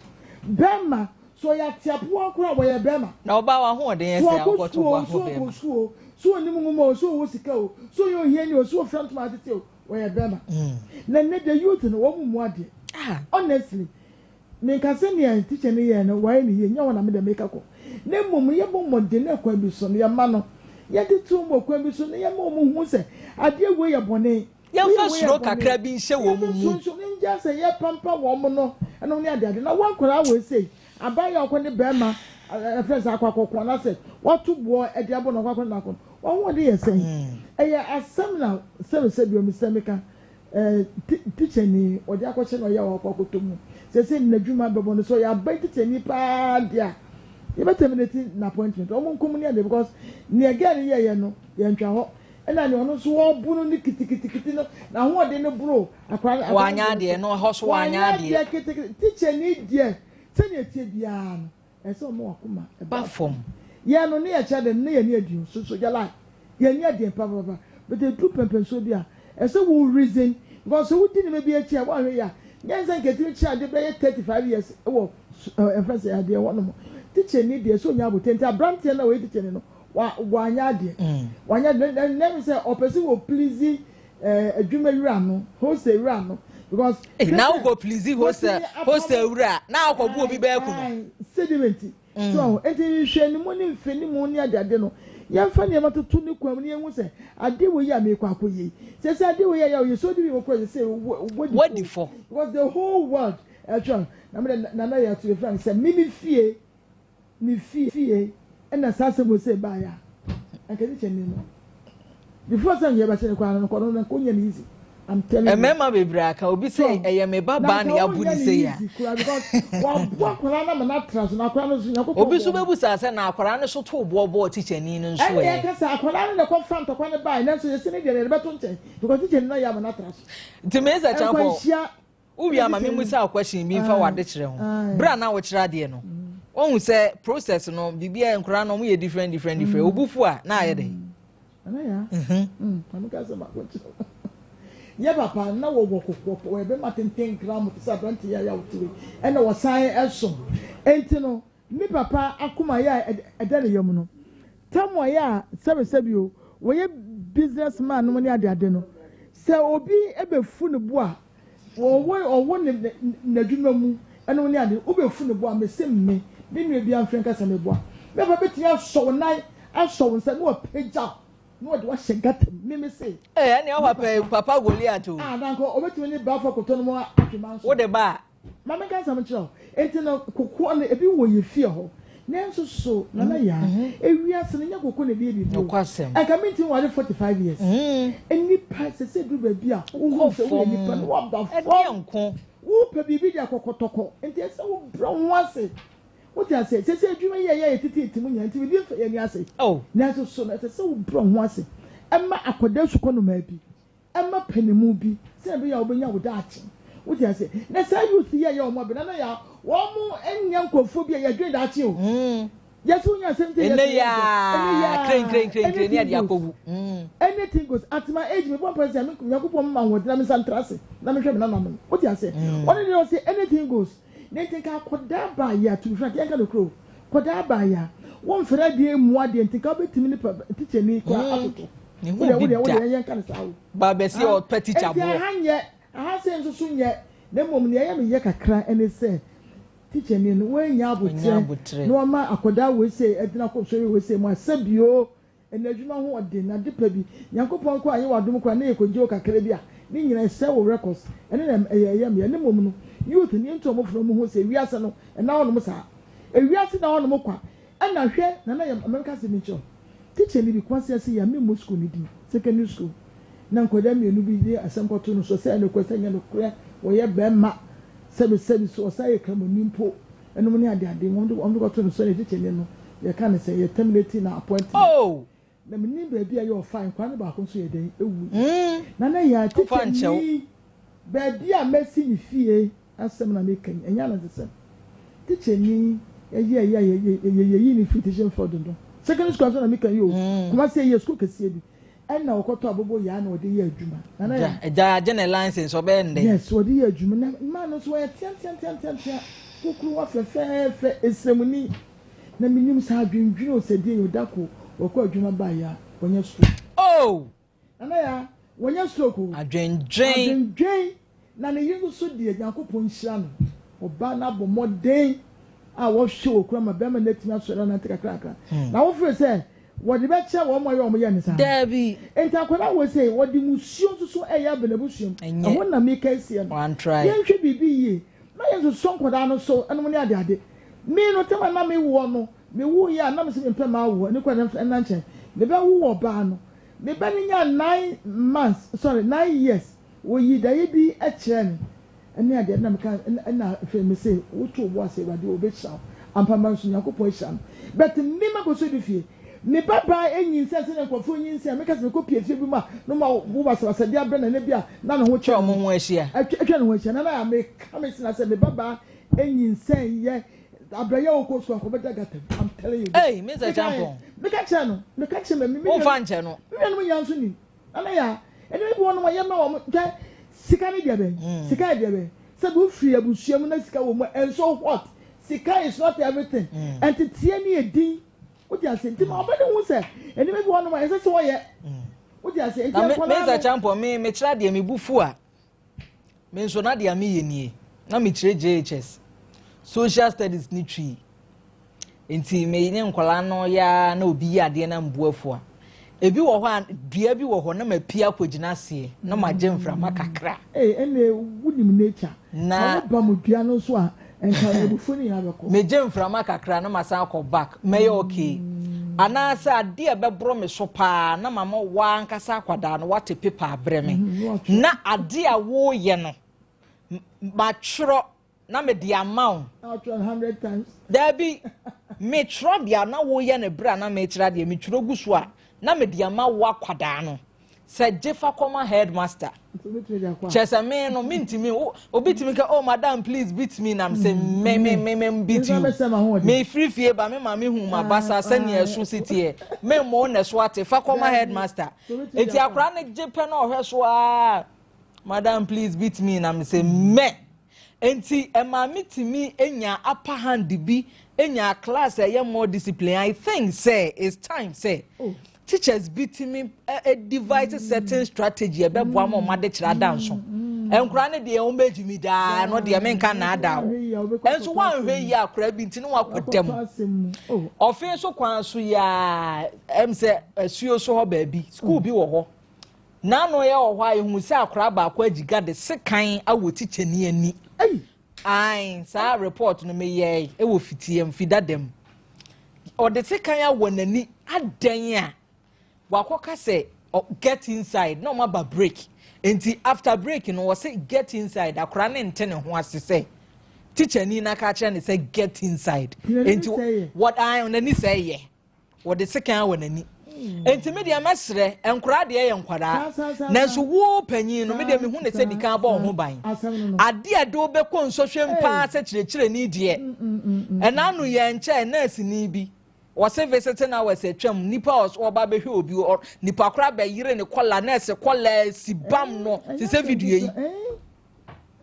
Bɛrima, so ɔyɛ ateapoa koraa a, wɔyɛ bɛrima. Na ɔbaa w'ahoɔden yɛ So sɛ ɔkɔ wokɔto sukuu boɔ o, so ho ɔnkɔ bɛrima. sukuu o, so ɔnim nwoma o, so ɔwɔ sika o, so ɔyɛ ohiani o, so ɔfira ntoma atete o, wɔyɛ bɛrima. Na nnɛ the youth no, wɔn mmu adeɛ. Honestly, menka sɛ nea teacher no yɛɛ no, wayɛ no yie, nyɛ hɔ na me deɛ meka kɔ. Na mmom yɛbɔ mmɔden na kwan bi so no, yɛma no, yɛtete wɔn wɔ kwan bi so na yɛma wɔn hu sɛ adeɛ wei yɛ bɔne. Yɛmfa suro kakra bi nhyɛ wɔn mu. Yɛmfa suro nhyɛ wɔn mu. Yɛngyae sɛ yɛpampa wɔn no nom ne adeade. Na wɔn nkwadaa wei sei, abaayewa a ɔkɔ ne barima ɛfrɛ sɛ akɔ akɔko anaasɛ wato boɔ de abɔ no ɔkɔ akɔ ne no akɔ no, wɔn ahoɔden yɛ sɛn? Ɛyɛ asɛm na sɛbesɛbe o, mesɛ meka. Eh, tikyani, wɔde akɔhyɛ no ɔyɛ a wakɔ akɔtɔ mu. Seesei no n'adwuma bɛbɔ no. Sɛ ɔyɛ aban tikyani paa deɛ a, yɛbɛ terminate n'appointment. Wɔn nko mu ne adeɛ because nea girl no yɛeɛ no, yɛntwa hɔ. Ɛna nea ɔno nso wɔbo no ne kitikitikiti no, n'ahoɔden no boro akwadaa no. Wanyɛ adeɛ, no ɛhɔ so wanyɛ adeɛ. Wanyɛ adeɛ kitikiti. Tikyani deɛ, sɛnea ɛteɛ biara no, Ɛsɛ sɛ ɔma w'akoma ba fam. Yɛn no, ne yɛ kyerɛ dɛn? Ne yɛn ani adi o, so so gyalae. Yɛn ani adi papapapa. But ɛduru pɛmpɛnsoɔ bi a, ɛsɛ sɛ wo reason because sɛ wodi nneɛma bi akyi a, woanhwɛ yie a, nyɛ sɛ nka ɛtumi kyerɛ ade bɛyɛ 35 years wɔ ɛfrɛ sɛ adeɛ hɔ nom. Tikyani deɛ, ɛsɛ ɔnya abotire. Nti aberanteɛ no a ɔyɛ tikyani no, wa wanyɛ adeɛ. Wanyɛ adeɛ. Na na ɛmi sɛ ɔpɛ sɛ wɔ please eh, adwuma wura no, hostel wura no, because. Eh, na wokɔ please hostel hostel wura na akɔ bu obi bɛɛ kunu. Sediment. Mm. So enti nhwɛ ne mu ne mfe ne mu ne adeade no. Yɛmfa nneɛma toto ne kwan mu na yɛnhu sɛ ade wɔ yi a meekɔ akɔyɛ yi. Sɛ sɛ ade wɔ yi a yɛ so de bi wɔ kɔ sɛ wadi fɔ. Because the whole world ɛtwa na me nana yɛ ato yɛfrɛ no sɛ mimi fie ne fie na saa asɛm wei sei baeɛ a, anka ne kyɛnni no. Before sɛ nka yɛbɛkyɛ no koraa no, nkɔno no nka ɔnyɛ no easy. I'm telling you. Mmarima bebree aka obi sɛ ɛyɛ me ba baa na yɛabu ne sei a. Waboa akwadaa no ama no atra so na akwadaa no nso Nyankopɔn Obi nso bɛbu saa sɛ na akwadaa no so too boɔ bɔɔ tikyani no nso ɛ. Ɛnna yɛka sɛ akwadaa no na ɛkɔfa ntɔkwa no baeɛ nanso yɛsi ne deɛ no yɛde bɛto nkyɛn because tikyani no ayɛ ama no atra so. Nti Mensah Acheampong. Nkwanhyia Wo wie a ma me mmisa wo question bi mfa w'adekyerɛ ho. Bere a na wokyerɛ adeɛ no, wohu sɛ process no biribiara nkwadaa no wɔyɛ different different different. Wo bo fu a na ayɛ dɛn? Nana ya. Maame ka sɛ mako kyerɛ wo. Yɛ papa na wɔwɔ kokoɔ wɔyɛ bɛma tenten kra mo te sɛ aberante yi a yɛ a wote wei ɛna wɔsan ɛsom. Enti no Me papa akoma yɛ a ɛda ne yam no, tam ɔyɛ a sɛbesɛbe o, wɔyɛ business man nom ne adeade no, sɛ obi bɛfu ne bo a, ɔwɔ ɔwɔ ne n'adwuma mu nom ne ade, wobɛfu ne bo a, mese me, me nua biara mfrɛ nka sɛ meboa. Me papa bɛtumi asɔ wo nan, asɔ wo nsa na wapagya wo na ɔde wo ahyɛ gutter mu, me mese. Ee, ɛnneɛ wo papa yi, papa Goliath o. Ah, na anka ɔbɛtumi ne baafo akoto nom atwe manso. Wode ba a. Ma menka asɛm nkyerɛ wo. Enti no, kokoɔ no, ebi wɔ yɛn fie hɔ. Nanso so, Nana Yaa, ewiase no, nyɛ koko na ɛde yɛ biribi o. Nokwasɛm. Anka mentumi nware 45 years. Nnipa, ɛsɛ sɛ ɛduru baabi a, wohu Wokɔ sɛ woyɛ fam. nipa na woaba Ɛdeɛ fam. nko. Wopɛ biribi de akɔ kɔtɔkɔ. Enti ɛsɛ sɛ wobrɛ wo ho ase. Wote aseɛ? Seesei adwuma yi a yɛyɛ a yɛteteete mu nyinaa nti, biribi mfa yɛn ani ase. Oh. Nanso so no, ɛsɛ sɛ wobrɛ wo ho ase ma akwadaa sukɔnomaa bi. Ɛma panimu bi sɛnea ɛbɛyɛ a wobɛnya wo daakye. Wote aseɛ? Na saa youth yi a ɛyɛ wɔn abena na yɛ a, wɔn nyɛ nkurɔfoɔ bi a yɛdwene daakye o. Yɛsɛ wonya asɛm nti Ɛnɛ yɛsɛ yi yɛdɔ. Ɛnɛ yi ara, ara, krenkrenkrenkren ne anything yɛde goes. akɔgu. Anything goes. At my age, mebɔ mpae sɛ Nyankopɔn mma ahoɔden na mensan ntra ase na menhwɛ me nananom. Wote aseɛ? Ɔno deɛ ɔse anything goes. Na nti nka akɔdaa baayɛ a, to be frank, yɛnka nokorɛ o, kɔdaa baayɛ a, womfɛre adeɛ mmu adeɛ nti nka wobɛtumi ne pa tikyani koraa atoto. Ne ho Wodeɛ bi wodeɛ da. wodeɛ yɛnka no saa o. Ba bɛsi Ah, ɔpɛ tikya enti boɔ. aha nyɛ, aha sei nso so nyɛ, na mmom nea ɛyɛ me yɛ kakra ne sɛ, tikyani no wannya Wannya aboterɛ aboterɛ. na wama akwadaa wei sei agyina kɔ sɔhwɛ wei sei mu a, sɛbioo, ɛnna adwuma ho ɔden, ade pa bi, Nyankopɔn koraa anyɛ w'adom koraa na yɛkɔgye wo kakra bi a, ne nyinaa ɛsɛe wo records, ɛno na ɛyɛ ɛyɛ me ya, na mmom no, youth no yɛntu wɔn fo na wɔnhu sɛ wiase no ɛnna hɔnom saa, ewiase da hɔnom kwa, Ɛna hwɛ Nana yɛ ma menka asɛm bi nkyerɛ wo. Tikyani bi, Kumasi ase yi a memmɔ sukuu no din, secondary school, na nkwadaa mmienu bi de asɛm kɔtoo no so sɛ ɛyɛ nokorɛ sɛ ɛnyɛ nokorɛ, wɔyɛ bɛrima, sɛbesɛbe so ɔsan yɛ Kramoni mpo, ɛnom ne adeade, wɔn de wɔn de kɔtoo no so ɛna tikyani no yɛka no sɛ yɛ terminate na appointment. Oh! Na mennim baabi a ɛyɛ ɔfae, nkwadaa no baako nso yɛ dɛn, ɛwui. Nana yɛ a Ɔfa nkyɛ wo. tikyani, baabi a masi me fie Asɛm na meka yi, ɛnyɛ anansesɛm. Tikyani yɛyɛɛ yɛ a yɛyii no firi teaching field no, secondary school asɛm na meka yi o, Kumasi ɛyɛ school kɛseɛ bi, ɛna ɔkɔtɔ abobo yaa na ɔde yɛ adwuma. Nana Gya, ya. gya agye ne license, ɔbɛyɛ no dɛn? Yes, ɔde yɛ adwuma. Na mmaa no nso wɔyɛ teateateateatea, kukuruwa fɛfɛɛfɛ, esremuni. Na menim sɛ adwendwene o sɛ deɛ yɛ o, da ko wɔkɔ adwuma baeɛ a, wɔnyɛ stroke. Oh! Nana Yaa, wanya stroke o. Adwendwen. Adwendwen. Na ne yere nso deɛ Nyankopɔn nhyira no. Ɔbaa no abɔ mmɔden a wɔhwɛ wɔ kura ma bɛrima no atumi asɔre anante kakrakra. Na wofiri sɛ wɔde bɛkyɛ wɔn a wɔyɛ wɔn yɛ no saa. Daabi. Nti akwadaa wɔ sei wɔde musuo nso so ɛyɛ aba n'abusua mu. Ɛnyɛ. Ɛho na meka asie no. Wantrae. Yɛnhwɛ biribi yie. Na yɛnsosɔ nkwadaa no so ɛnom ne adeade. Me no tam a na mewoɔ no, mewuiɛ a na mese mempɛ m'awoɔ. Ɛno koraa ɛnna nkyɛn. Mebɛwo ɔbaa no. Me ba no nyaa nine months sorry nine years Wɔyii daeɛ bi kyerɛɛ me ne adeɛ na meka ɛna afei me se woto wo bo ase Awurade ɔbɛhyira wo ampa mma nso Nyankopɔn ahyira me but me makɔsɔ bi fie me ba baa ɛnyinsɛn sɛdeɛ nkurɔfoɔ nyinsɛn meka sɛ mekɔ pie fie bi mu a no ma wo basabasa bi abrɛ na ne bi a na ne ho kyɛ wɔn ho ahyia atwa ne ho ahyia na na meka me sena sɛ me ba baa ɛnyinsɛn yɛ abrɛyɛ wɔ kɔ sukuu akɔbɛda gata mu I'm telling you this. Hey, Mr. Champon. Meka kyerɛ no meka kyerɛ me me nua no me nuanom nyinaa nso nim. Nana ya, ɛnneɛma bi wɔ nom a yɛma wɔn hwɛ sika ne deɛ bɛn, sika yɛ deɛ bɛn, sɛ bi wofiri abusua mu na sika wɔ mu a, and so what, sika is not everything, nteteɛ ne edin, wote ase, nti ma ɔbɛ ne ho sɛ nneɛma bi wɔ nom a ɛsɛ sɛ ɔyɛ, wote ase, nti nkɔla no. Mesa Champon, me mekyerɛ adeɛ me bu fu a, me nso na deɛ meyɛ nie, na mekyerɛ JHS, social studies ne twi. Nti me ne nkwadaa no yɛ ara na obi yɛ adeɛ na mbu afu a, ebi wɔ hɔ a dua bi wɔ hɔ na mapue akɔgyina aseɛ na magye mframa kakra. Ee, ɛnna wonim nature. Na woba mu dua no nso a, nka abufuo no nyinaa bɛkɔ. Megye mframa kakra na masan akɔ back, mɛyɛ okay. Anaasɛ adeɛ a ɛbɛboro me so paa na mama w'ankasa akwadaa no wate paper abrɛ me. Na adeɛ a woreyɛ no, matwerɛ na mede ama wo. Daabi, metwerɛ deɛ na woyɛ no berɛ a na mekyerɛ adeɛ, metwerɛ gu so a, na mede ama wo akwadaa no sɛ gye fa kɔma headmaster. Kyerɛ sɛ me no, mentumi, obi tumi ka, oh madam please beat me, na mesɛ me me me me beat you. Mefiri fie ba, me maame hu m'abasa sɛnea ɛso si teɛ, me mmɔ wo na ɛso ate, fa kɔma headmaster. Eti akwadaa no gye pɛ na ɔhwɛ so aa. Madam please beat me na me sɛ mɛ. Enti ɛmaa me tumi nyaa upper hand bi, nyaa class a ɛyɛ more discipline. I think sɛ it's time sɛ oh. teachers bi tumi devise certain strategy ɛbɛboa ma wɔn adekyerɛ ada nso. Nkora no deɛ wɔn bɛgye mi daa ɛno deɛ menka naadaa o. Nso wɔanhwɛ yie akora bi nti ne wakɔ dɛm. Ɔfe so kwan so yaa ɛm sɛ asuo so hɔ baabi school bi wɔ hɔ. N'ano yɛ wɔ hɔ a yɛhuu sɛ akwadaa baako agyiga de sekan awɔ tikyani ani. Ae, saa report no meyɛe wɔ fitiam, fi dada mu. Ɔde sekan awɔ n'ani adɛn a wakɔka sɛ get inside na ɔma ba break. Nti after break no wɔse get inside akwadaa no nte ne ho ase sɛ tikyani no aka akyerɛ no sɛ get inside. Nti wɔ n'ani sɛe yɛ. Wɔde sekan awɔ n'ani. Enti me deɛ mɛsrɛ, nkwadaa deɛ yɛ nkwadaa. Nanso wo panyin no, me deɛ mehu ne sɛ di kan bɔ wo ho ban. Adeɛ a ɛde wo bɛkɔ nsɔhwɛ mu paa sɛ kyerɛkyerɛni deɛ, ɛna ano yɛ nkyɛɛ nɛɛseni bi, wɔse visiting hours atwam, nipa a ɔba bɛhwɛ obi, nipa koraa bɛyere ne kɔla, nɛɛse kɔla si bam no, te sɛ video yi.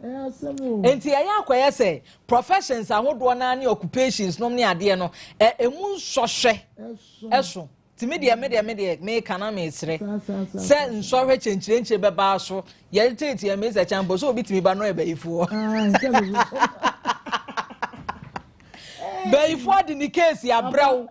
Enti ɛyɛ akɔyɛ sɛ professions ahodoɔ naa ne occupations nom ne adeɛ no ɛ emu nsɔhwɛ ɛso nti me deɛ me deɛ me deɛ meka na mesrɛ sɛ nsɔhwɛ kyɛnkyerɛnkyerɛ bɛbaa so yɛde tete yɛn mesa kyɛn bɔ sɛ obi tumi ba no yɛ bayifoɔ bayifoɔ de ne keesi abrɛw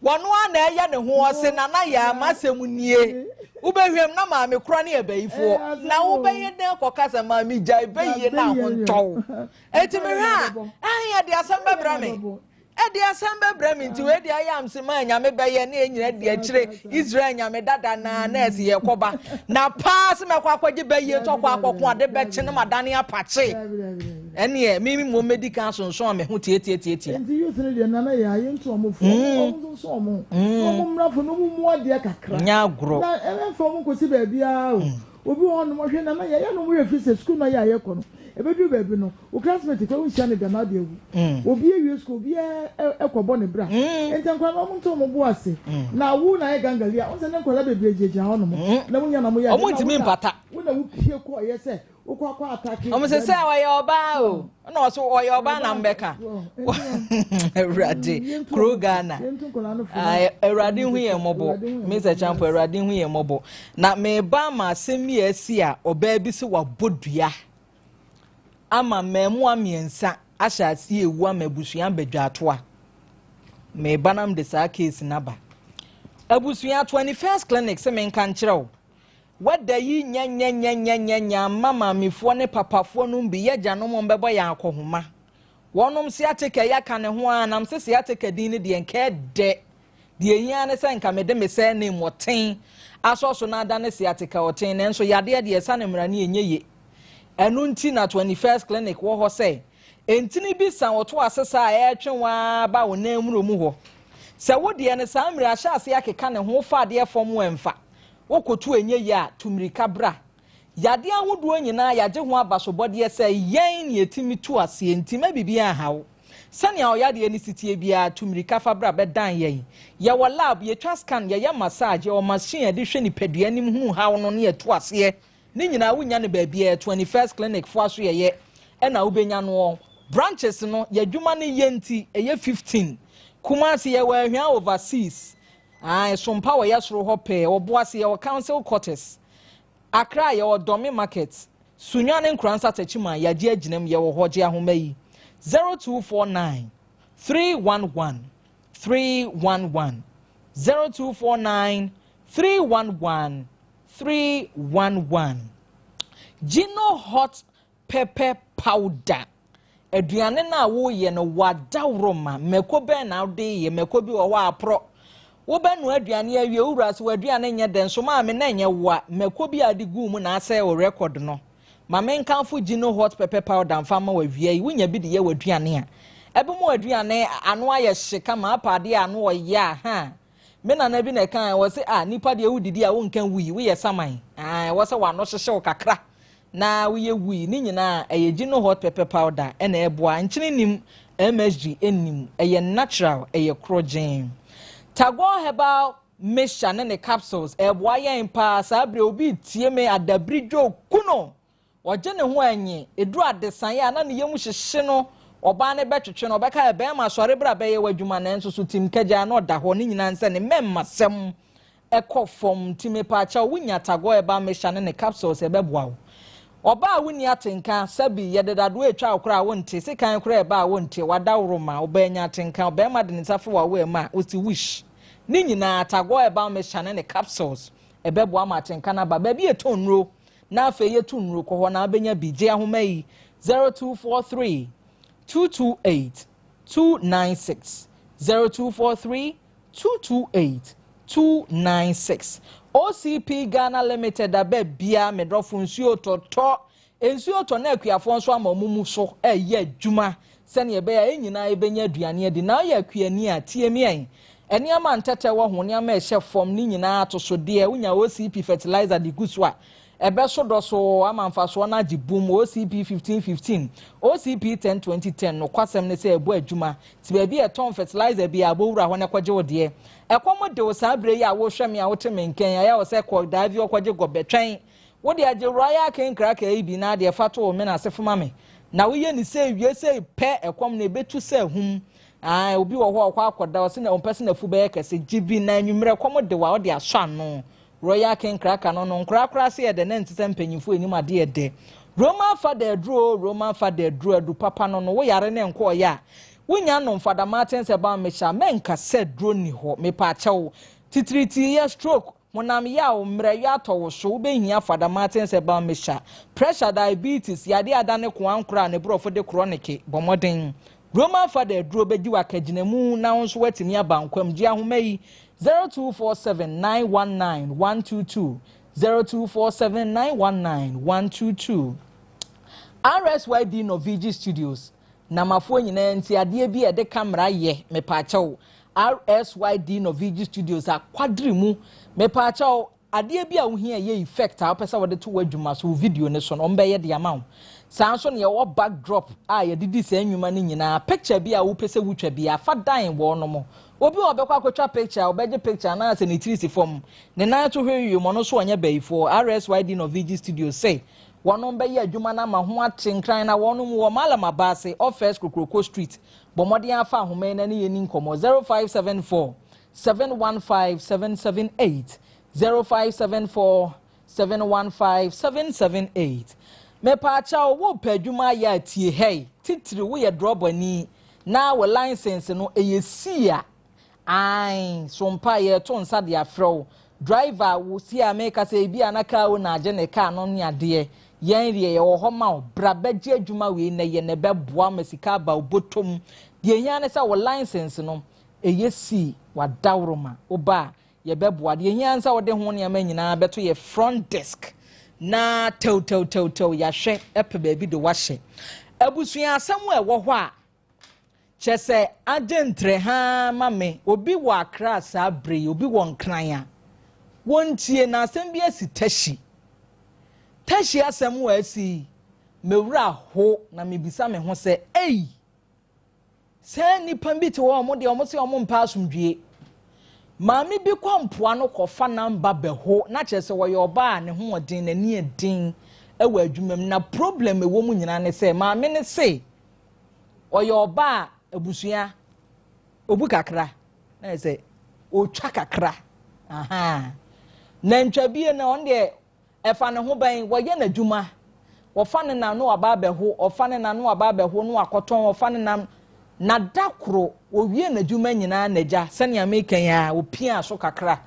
Wɔno ara na ɛyɛ ne ho ɔse nana yaa m'asɛm nie wobɛhwɛm na maame kora ne yɛ bayifoɔ na wobɛyɛ dɛn kɔka sɛ maame gyae bayie na ho ntɔw eti mehwɛ a ɛn ɛde asɛm bɛbrɛ me ɛde asɛm bɛbrɛ me nti wei deɛ ayɛ am se maa nyame bɛyɛ ne ɛnyina di akyire Israel nyame dada naa na ɛsi yɛ kɔba na paa se mɛkɔ akɔgye bayie tɔkɔ akɔko ade bɛkye ne madane apakye Ɛneɛ me mmom mɛdi kan asonson me ho tiatiatiatia. Nti youth no deɛ nana yɛ a yɛntu wɔn fo, wɔn nsonson wɔn ho, na wɔn mmra fam na wɔn mmu adeɛ kakra. Nyɛ agorɔ. Na ɛmfa wɔn nkɔsi baabiara o. Obi wɔ hɔnom ɔhwɛ nana yɛ, ɛyɛ na wɔn werɛ firi sɛ sukuu no a yɛ a yɛkɔ no, ɛbɛduru baabi no, wo classmate koraa wonhyia no da na ade awu. Obi awie sukuu, obiara kɔbɔ ne bra. Nti nkwadaa no wɔn nto wɔn bo ase. Na wo na ayɛ gangali a, wohu sɛ ne nkwadaa bebree gyinagyina hɔnom, na wonya na wɔyɛ adeɛ, Wɔn ntumi mpata. Wo na wopie kɔeɛ sɛ Wɔn sɛ sɛ ɔyɛ ɔbaa o ɛna ɔso ɔyɛ ɔbaa na mbɛka awurade kuro Ghana awurade hu yɛn mmɔbɔ Mr. Champo awurade hu yɛn mmɔbɔ na meba ama asɛm bi a asi a ɔbaa bi sɛ wabɔ dua ama mmaamua mmiɛnsa ahyɛ aseɛ ewu ama abusua abadwatoa meba na mede saa case naba abusua 21st clinic sɛ menka nkyerɛ wo Wɛda yi nyɛnyɛnyɛnyɛnyɛnyɛ ama maamefoɔ ne papafoɔ nom bi yɛ gyanom wɔn bɛbɔ yɛn akɔhoma. Wɔnom sciatica yi aka ne ho aa nam se sciatica din no deɛ nka ɛdɛ. Deɛ ehia ne sɛ nka mede me surname Ɔten asɔ so na adane sciatica Ɔten, nanso yadeɛ deɛ ɛsane mmara no ɛnyɛ ye. Ɛno nti na 21st Clinic wɔ hɔ sɛ ntini bi san ɔto ase saa a ɛretwe wo ara ba wo nan mmuro mu hɔ. Sɛ wo deɛ no saa mmire ahyɛ aseɛ akeka ne ho wofa adeɛ fam ɛmfa, wokoto ɛnyɛ yie a, tu mmirika bra. Yadeɛ ahodoɔ nyinaa yɛagye ho abasobɔdeɛ sɛ yɛn na yɛtumi tu aseɛ nti mma biribiara nha wo. Sɛnea wo yadeɛ no si teɛ biara, tu mmirika fa bra bɛdan yɛn. Yɛwɔ lab, yɛtwa scan, yɛyɛ massage, yɛwɔ machine a yɛde hwɛ nipadua anim hunu haw no na yɛtu aseɛ. Ne nyinaa wonnya no baabiara, 21st Clinic foɔ asoɛeɛ na wobɛnya noɔ. Branches no, yɛn adwuma no yɛ nti, ɛyɛ 15. Kumasi, yɛwɔ Ahwea Overseas. Ae, Sompa wɔ yɛ soro hɔ pɛɛ, Ɔboase yɛwɔ Council Quarters. Accra yɛwɔ Dome Market. Sunyani ne Nkoransa Techiman yɛagye agyina mu, yɛwɔ hɔ, gye ahoma yi, 0249 311 311, 0249 311 311. Gino Hot Pepper Powder. Aduane no a woyɛ no wadaworo ma mako bɛn na wode yɛ mako bi wɔ hɔ a aporɔ wobɛnoa aduane awie wowura sɛ w'aduane nyɛ dɛ nso maame na ɛnyɛ woa mako bi a de guu mu na asɛe wo record no ma menkamfo Gino Hot Pepper Powder mfa ma wawia yi wonya bi de yɛ w'aduane a ɛbɛma w'aduane ano ayɛ hye kama apa adeɛ a ano ɔyɛ a ha me nana bi na ɛka wɔ sɛ a nipa deɛ wodidi a wonka wui woyɛ saman ɛwɔ sɛ w'ano hyehye wo kakra na woyɛ wui ne nyinaa ɛyɛ Gino Hot Pepper Powder ɛna ɛboa nkyene nim MSG nim ɛyɛ natural ɛyɛ korɔgyen. Tagore Herbal Mixture ne ne capsules ɛboa yɛn paa saa bere obi tie me adabiri dwo kuno ɔgye ne ho anyi eduru adesan a na ne yam hyehye no ɔbaa ne bɛtwetwe no ɔbɛka bɛrima sɔre bra bɛyɛ w'adwuma nanso so tim kagya na ɔda hɔ ne nyinaa nsɛ ne mɛmma sɛm ɛkɔ fam nti mepaakyɛw wonya Tagore Herbal Mixture ne ne capsules ɛbɛboa wo ɔbaa a wonni atenka sɛbi yɛde dadoɔ atwa wo koraa wonte sekan koraa ɛba a wonte wadaworo ma ɔbaa nya atenka ɔbɛrima de ne nsa fa w'awoa mu a osi wish ne nyinaa Tagore Herbal Mixture ne ne capsules ɛbɛboa ma atenka no aba baabi yɛtɔn nnuro na afei yɛtu nnuro kɔ hɔ na abɛnya bi gye ahoma yi 0243 228 296, 0243 228 296. OCP Ghana Limited aba bia medɔfo nsuo tɔtɔ nsuo tɔ na akuafoɔ nso ama ɔmo mu so ɛyɛ adwuma sɛnea ɛbɛyɛ a yɛn nyinaa yɛbɛnya aduane adi na ɔyɛ akuani a tie mi ɛn nneɛma ntɛtɛ wɔ ho nneɛma ɛhyɛ fam ne nyinaa ato so deɛ wonya OCP fertilizer de gu so a ɛbɛso dɔ so ama mfasoɔ no agye boom. OCP 15 15, OCP 10 20 10 no kwasɛm ne sɛ ɛbɔ adwuma ti baabi a ɛtɔn fertilizer bi a abɔwura hɔ na ɛkɔgye wo deɛ ɛkɔm de wo saa bere yi a wohwɛ me a wote me nkɛn ɛyɛ wɔ sɛ kɔ daavi ɔkɔgye gɔbɛ twɛn wode agye Royal King cracker yi bi na adeɛ fa to wo mena ase foma me na woyɛ ne sɛ wie sɛ pɛ ɛkɔm na ebetu sɛ hum aa obi wɔ hɔ a ɔkɔ akɔda ɔsɛ na ɔmpɛ sɛ n'afu bɛyɛ kɛse gye bi na enwummerɛ kɔm de wa ɔde asɔ ano Royal King cracker no nkorakora se yɛ dɛ na nti sɛ mpanyinfoɔ anim adeɛ dɛ Roman Fada aduro Roman Fada aduro adu papa no woyare ne nkɔɔyɛ a wonya nom Fada Martins Herbal Mixture mɛnka sɛ duro ni hɔ mepa akyɛw titiritii yɛ stroke honam yaw mmerɛyɛ atɔ wo so wobɛhia Fada Martins Herbal Mixture pressure diabetes yade ada ne koa nkora a ne borɔfo de chronic bɔ mmɔden Roman Fada aduro bɛgye wakagyinamu na wo nso woatumi aba nkwam gye ahoma yi 0247 919 122, 0247 919 122. RSYD Novigi Studios namafoɔ nyinaa nti adeɛ bi a yɛde camera yɛ mepaakyɛw RSYD Novigi Studios akwadere mu mepaakyɛw adeɛ bi a wohia yɛ effect a wopɛ sɛ wɔde to w'adwuma so wo video ne so no ɔmbɛyɛ de ama wo saa nso na yɛwɔ backdrop a yɛde di saa nnwuma no nyinaa picture bi a wopɛ sɛ wotwa bi afa dan wɔ no mo obi a ɔbɛkɔ akɔtwa picture a ɔbɛgye picture anaasɛ ne tiri si fam ne nan to hwɛ wiem ɔno nso ɔnyɛ bɛyifoɔ RSYD Novigi Studios sɛ wɔn bɛyɛ adwuma no ama ho ate nkran na wɔn mu wɔ Malam Abaase Office Kokroko Street bɔ mmɔden afa ahoma yi na ne yɛ ni nkɔmɔ 0574 715 778, 0574 715 778. Mepaakyɛw wopɛ adwuma ayɛ atie hɛi titiri woyɛ drɔbani na wɔ license no ɛyɛ si a ae so mpa yɛto nsa de afrɛ wo driver wo si a meka sɛ ebi a na kaa wo na agye ne kaa no ne adeɛ yɛn deɛ yɛwɔ hɔ ma wo bra bɛgye adwuma wei na yɛ na ɛbɛboa ma sika aba wo bɔtɔm deɛ ehia ne sɛ wo license no. Ɛyɛ sii w'adaworoma. Woba a, yɛbɛboa. Deɛ ɛhia ara ne sɛ wode ho nneɛma nyinaa bɛto yɛ front desk na tɛwtɛwtɛwtɛw yɛahwɛ pɛ baabi de woahyɛ. Abusua asɛm a ɛwɔ hɔ a kyerɛ sɛ agye ntrɛ haa ma me. Obi wɔ Accra saa bere yi, obi wɔ Nkran a, wɔntie na asɛm bi asi Teshie. Teshie asɛm a asi yi, me werɛ aho na mebisa me ho sɛ, ei! Saa nnipa bi te hɔ a wɔn deɛ wɔn se wɔn mpɛ asomdwie. Maame bi kɔ mpoano kɔfa namba bɛho na kyerɛ sɛ ɔyɛ ɔbaa a ne ho ɔden n'ani ɛden wɔ adwuma mu na problem ɛwɔ mu nyinaa ne sɛ maame ne se ɔyɛ ɔbaa a abusua obu kakra na yɛ sɛ ɔtwa kakra ahaa na ntwabie na ɔno deɛ Ɛfa ne ho bɛn? Wɔyɛ n'adwuma. Wɔfa ne nam na waba abɛho, ɔfa ne nam na waba abɛho na wakɔtɔn, ɔfa ne nam. Na da koro, wɔwie n'adwuma nyinaa n'agya, sɛnea meka yi ara, ɔpiaa so kakra,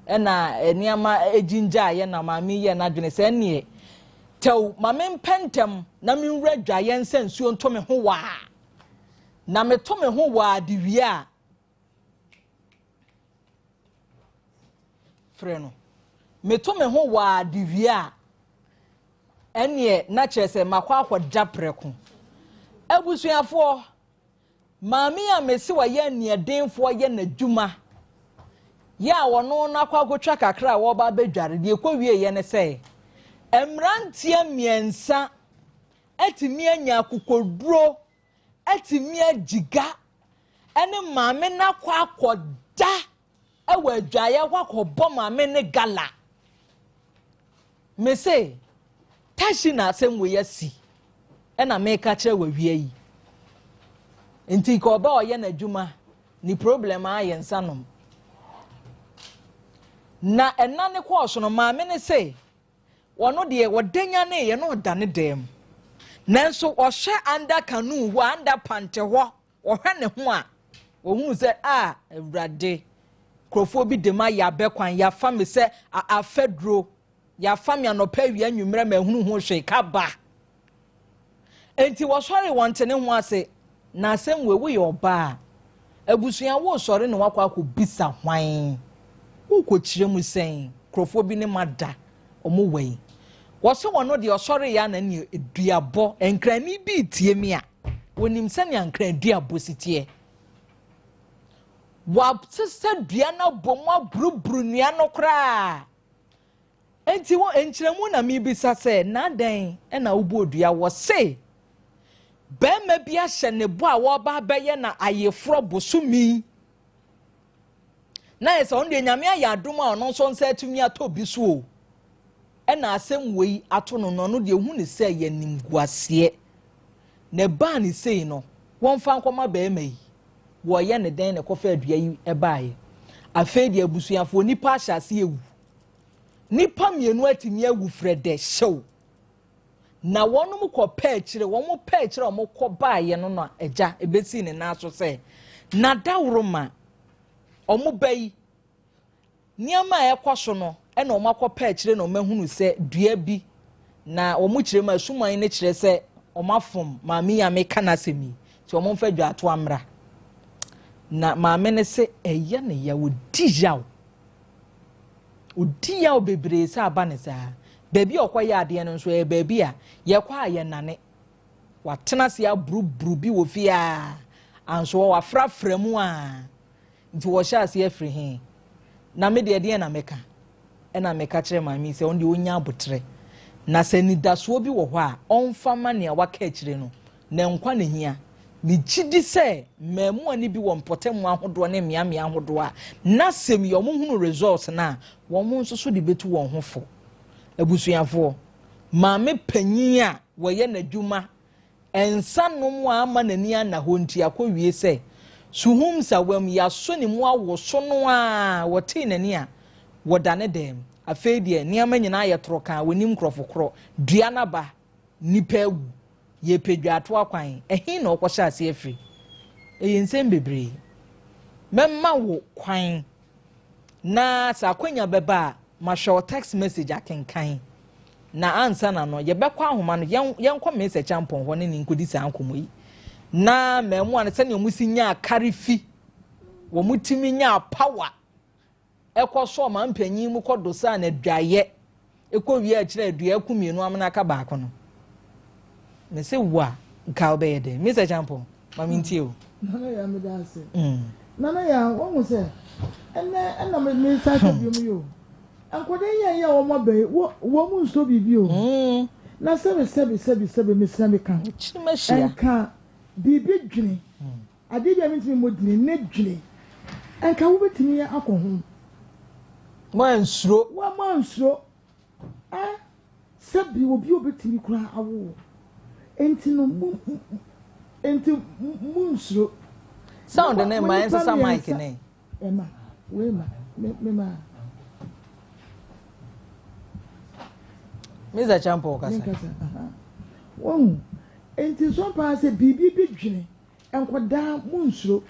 ɛna nneɛma gyingyaeɛ na maame yi yɛɛ n'adwene sɛ ɛnneɛ, tɛw, ma mempɛ ntɛm na menwura dwaeɛ nsa nsuo nto me ho waa. Na meto me ho waa de wie a, frɛ no. Meto me ho waa de wie a, ɛnneɛ na kyerɛ sɛ makɔ akɔda prɛko. Abusuafoɔ, maame a mese ɔyɛ aniɛdenfoɔ yɛ n'adwuma, yɛ a ɔno no akɔ akɔtwa kakra a wɔreba abɛdware, deɛ ɛkɔwieeɛ ne sɛ, mmeranteɛ mmiɛnsa atumi anya akokoduro atumi agyiga ne maame no akɔ akɔda wɔ adwaeɛ hɔ akɔbɔ maame no gala. Mese, taxi na asɛm wei asi ɛna meka kyerɛ wawia yi. Nti nka ɔbɛ ɔyɛ n'adwuma ne problem a yɛ nsa nom. Na ɛna ne kɔɔ so no maame no se Ɔno deɛ ɔda nyaneeɛ na ɔda ne dan mu. Nanso ɔhwɛ under canoe hɔ, under pante hɔ, ɔhwɛ ne ho a, ɔhunu sɛ a Awurade, nkurɔfoɔ bi de ma yɛ abɛkwan, yɛafa me sɛ afɛduro, yɛafa me anɔpa awia anwummerɛ mahunu ho hwee, kaba. Enti wɔsɔree wɔn te ne ho ase. Na asɛm wei, woyɛ ɔbaa a, abusua woresɔre na woakɔ akɔbisa hwan? Worekɔkyerɛ mu sɛn? Nkurɔfoɔ bi ne mo ada, wɔn wɔ yi. Wɔse wɔn deɛ ɔsɔreeɛ a na neɛ duabɔ, nkrani bi retie me a, wɔnim sɛnea nkran duabɔ si teɛ. Wɔasesa dua no abɔ mu aburuburu nnua no koraa. Enti wo nkyerɛmu na mebisa sɛ, na dɛn na wobɔɔ dua? Wɔse barima bi ahyɛ ne bɔ a wɔreba abɛyɛ na ayeforɔ bosome yi. Na yɛ sɛ ɔno deɛ Nyame ayɛ adom a ɔno nso nsa atumi atɔ bi so o. Ɛna asɛm wei ato no no, ɔno deɛ hu ne sɛ yɛ nimguaseɛ. Na ɛbaa ne sei no, wɔmfa nkɔma barima yi. Wɔyɛ ne dɛn na ɛkɔfa adua yi baeɛ? Afei deɛ abusuafoɔ nipa ahyɛ aseɛ wu. Nnipa mmienu atumi awu frɛdɛ hyew. Na wɔnom kɔ pɛ akyire, wɔn pɛ akyire a wɔn kɔ baeɛ no na agya ebesii ne nan so sɛ, na daworo ma wɔn ba yi nneɛma a ɛkɔ so no ɛna wɔn akɔ pɛ akyire na wɔn ahunu sɛ dua bi na wɔn kyerɛ mu asuman no kyerɛ sɛ wɔn afom maame yi a meka n'asɛm yi nti wɔn mfa dwaatoa mmra. Na maame no se ɛyɛ ne ya, wɔdi yaw. Ɔdi yaw bebree sɛ aba no saa. Baabi a ɔkɔyɛ adeɛ no nso, ɛyɛ baabi a yɛkɔ a yɛnane. Watena ase aburuburu bi wɔ fie a, anso wafrafra mu a, nti wɔhyɛ aseɛ afiri he. Na me deɛ deɛn na mɛka? Ɛna meka kyerɛ maame yi sɛ ɔno deɛ ɔnya aboterɛ. Na sɛ anidasoɔ bi wɔ hɔ a, ɔmfa ma nea waka akyire no. Na nkwa na ehia. Migye di sɛ mmaamua no bi wɔ mpɔtam ahodoɔ ne mmeammea ahodoɔ a n'asɛm yi, wɔhunu results no a, wɔn nso so de bɛtu wɔn ho fo. Abusuafoɔ, maame panyin a wɔyɛ n'adwuma nsa nom a ama n'ani anna hɔ nti akɔwie sɛ suhum nsawam yɛasɔ ne mu awoso no a wɔtee n'ani a wɔda ne dan mu. Afei deɛ nneɛma nyinaa yɛ torokaa, wɔnim nkurɔfo korɔ, dua no aba, Nnipa awu, yɛrepɛ dwaatoa kwan, ɛhe na ɔkɔhyɛ aseɛ afiri? Ɛyɛ nsɛm bebree. Mɛma wo kwan na sɛ akwanya bɛba a, mahwɛ wo text message akenkan. Na ansa na no, yɛbɛkɔ ahoma no, yɛn, yɛnkɔ Mesa Kyampɔn hɔ ne ne nkɔdi saa nkɔmmɔ yi. Na mmaamua no, sɛnea wɔsi nyaa kare fi. Wɔtumi nyaa power ɛkɔ sɔ ɔmanpanyin mu kɔ dosaa no adwaeɛ ɛkɔ wie akyerɛ adua aku mmienu amena aka baako no. Mese wo a nka wobɛyɛ dɛn? Mr. Champon, ma mentie o. Nana ya meda ase. Mm. Nana ya wɔn sɛ ɛnɛ ɛna me me nsa sɛ biom yi o. Nkwadaa yi a yɛ wɔn aba yi wɔ wɔn mu nso biribi o. Mm. Na sɛbi sɛbi sɛbi sɛbi mesrɛ me ka. Nka biribi dwene. Mm. Adeɛ bi a mentumi mmɔ dini ne dwene. Nka wobɛtumi akɔ ho. Moansuro. Wa moansuro. Ɛ sɛbi obi a obɛtumi koraa awo wo. Enti no mo enti monnsuro. Sound ne mma ɛnsesa mic ne. Ɛma wei ma me me ma. Mr. Champo kasa. Menkasa. Wɔn enti nso paa sɛ biribi bi dwene nkɔdaa mo nsuro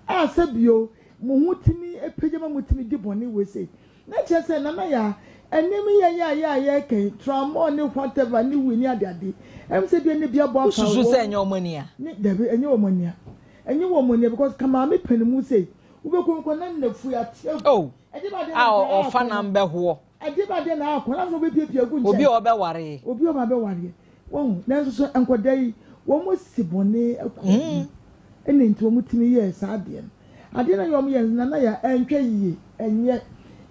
a sɛ bio mo ho tumi apagya ma mo tumi di bɔne wei sei na kyerɛ sɛ nana ya ɛnneɛma yi a yɛ a yɛ a yɛreka yi tramɔ ne whatever ne wei ne adeade ɛm sɛ bia ne bi abɔ afa Wosusu sɛ ɛnyɛ wɔn ani a? Ne dabi ɛnyɛ wɔn ani a. Ɛnyɛ wɔn ania because ka maame pɛn mu sei wobɛkɔ nkɔ na nafui ate agu. Oh Ɛdeɛ ba adeɛ a na nka ɔfa akɔ no. nam bɛhoɔ. Ɛdeɛ ba adeɛ na akɔ na afei wobɛpiapia agu nkyɛn. Obi a ɔbɛwareɛ. Obi a ɔbɛwareɛ. Wahu nanso so nkɔdaa yi wɔn asi bɔne akɔ mu ɛna nti wɔn tumi yɛɛ saa adeɛ no. Adeɛ no a wɔn yɛ no nana ya ɛntwa yie ɛnyɛ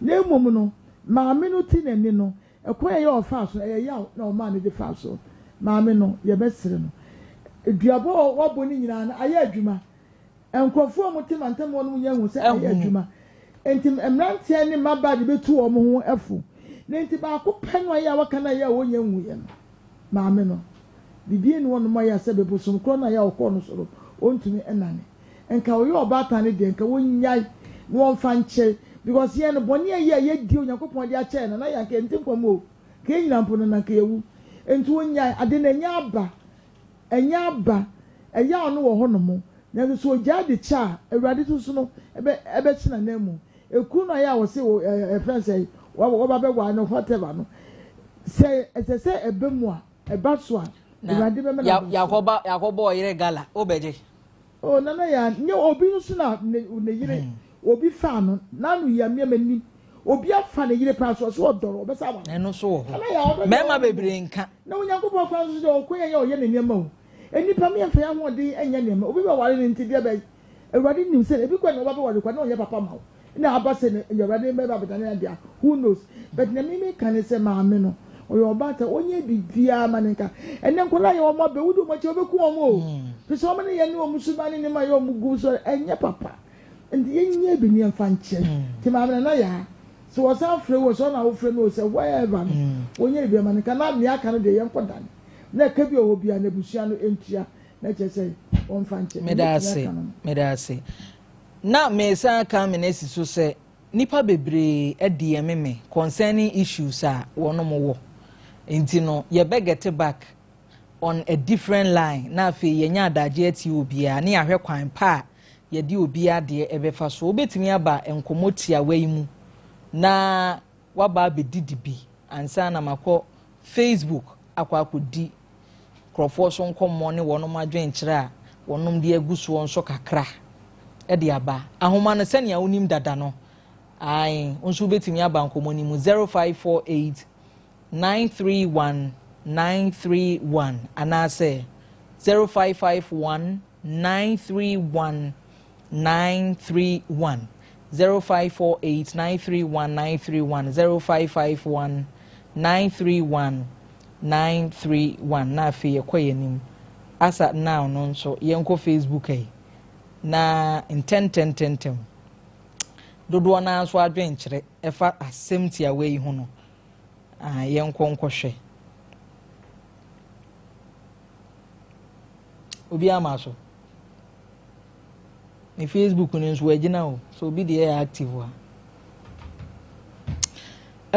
na mmom no maame no ti n'ani no Ɛkwan a ɛyɛ a ɔfaa so no, ɛyɛ yaw na ɔmaa no de faa so. Maame no, yɛbɛsrɛ no. Duabɔ a wabɔ no nyinaa no, ayɛ adwuma. Nkurɔfoɔ a wɔte mantam hɔ no nyinaa hu sɛ ayɛ adwuma. Enti mmeranteɛ ne mmabaa de bɛtu wɔn ho fo. Na enti baako pɛ no a ɛyɛ a waka no a ɛyɛ a wɔnnya nhuiɛ no, maame no, biribiara nni hɔnom a ɛyɛ a sɛ bosom korɔ no a ɛyɛ a ɔkɔɔ no so no, ɔntumi nnane. Nka ɔyɛ ɔbaatan no deɛ nka wɔnyae na wɔnfa nkyɛ because yɛn no bɔne a yɛ a yɛdi Onyankopɔn de akyɛ yɛn no na yɛn anka yɛnte nkwa mu o nka yɛn nyinaa mpo no na nka yɛwu nti wɔnyae ade no ɛnyɛ aba ɛnyɛ aba ɛyaw no wɔ hɔ nom nanso sɛ ɔgyae de kyɛ a Awurade nso so no ɛbɛ ɛbɛkye n'anan mu ekunu no a yɛ a wɔse wɔ ɛɛ ɛfɛn sɛ wɔba bɛware no whatever no sɛ ɛsɛ sɛ ɛbɛ mu a ɛba so a Awurade bɛma no aba so. Yakɔba yakɔbɔ ɔyere gala wobɛgye. Oh Nana Yaa nyɛ obi nso na ne ne yere obi faa no n'ano yɛ mmea m'anim obi afa ne yere paa so ɔso ɔdɔ no ɔbɛsa awa no. Ɛno nso wɔ hɔ. Nana Yaa ɔdɔ deɛ Mmarima ɔwɔ bebree nka. Na Onyankopɔn kwan nso deɛ ɔkɔ yɛn yɛ ɔyɛ ne nneɛma o. Nnipa me yɛmfa yɛn ahoɔden nyɛ nneɛma obi bɛware no nti deɛ bɛn Awurade nim sɛ ebi kɔ na ɔba bɛware kɔ na ɔnyɛ papa ma wo. Na aba sɛ na Awurade bɛba abɛdane adeɛ a, who knows? But nea me meka ne sɛ maame no, ɔyɛ ɔbaatan, ɔnyɛ biribiara ma ne nka. Ɛnnɛ nkwadaa a yɛwɔ wɔn abɛ, wodi wɔn akyi a wɔbɛku wɔn o. Firi sɛ wɔn ne yɛn ne wɔn suban ne nneɛma a ɛyɛ wɔn gu so ɛnyɛ papa. Nti yɛnyɛ bi ne yɛmfa nkyɛ. Nti maame Nana Yaa, sɛ wɔsan frɛ wo o, sɛ wo na wofrɛ no o, sɛ whatever no, wɔnyɛ biribiara ma ne nka. Na nea aka no deɛ yɛnkɔdane. Na ɛka bi wɔ hɔ biara no abusua no ntua na kyerɛ sɛ wɔmfa nkyɛ. Meda ase, meda ase. Na meresan aka amena asi so sɛ nnipa bebree DM me concerning issues a wɔnom wɔ. Nti no yɛbɛ get back on a different line na afei yɛanya adagye atie obiara ne yɛahwɛ kwan pa a yɛde obiara deɛ ɛbɛfa so. Wobɛtumi aba nkɔmmɔ tiawa yi mu na waba abɛdidi bi ansa na makɔ Facebook akɔ akɔdi nkurɔfoɔ so nkɔmmɔ ne wɔnom adwenkyerɛ a wɔnom de agu soɔ nso kakra de aba. Ahoma no sɛnea wonim dada no, ae, wo nso wobɛtumi aba nkɔmmɔ no mu 0548 931 931 anaasɛ 0551 931 931 0548 931 931 0551 931 931 na afei yɛkɔ yɛn anim asa now no nso yɛnkɔ Facebook yi na ntɛntɛntɛntɛm dodoɔ no ara nso adwenkyerɛ ɛfa asɛm tiawa yi ho no ah, yɛnkɔ nkɔhwɛ. Obiara ma so. Ne Facebook no nso wagyina o. So obi deɛ yɛ active a.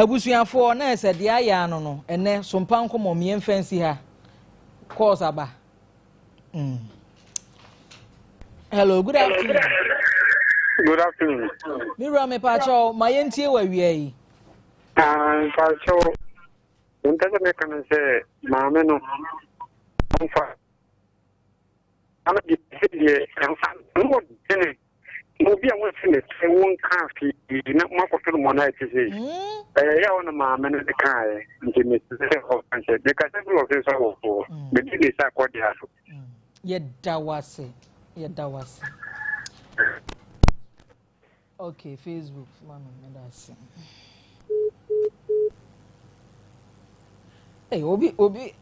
Abusuafoɔ na ɛsɛ deɛ ayɛ ano no ɛnɛ sompa nkɔmɔ mmiɛnfa nsi ha. Calls aba. Mm. Hello, good afternoon. Good afternoon. Me wura me pakyɛw ma yɛntie wɔ awia yi. Ah, mpakyɛw. Mempɛ sɛ meka no sɛ maame no ɔmfa ano deɛ sɛ deɛ ɛmfa no ɔdene. Obi a wonsi ne pɛ wonkaa hwee na moakɔto no mmɔna a ɛte sei. Ɛyɛ yaw na maame no de kaeɛ nti mesrɛ sɛ ɔmfa nkyɛ. Mekasa firi ɔfe so awɔfoɔ. Medi ne sa akɔdea so. Yɛda wo ase. Yɛda wo ase. Okay, Facebook ma me meda ase. Hey, obi obi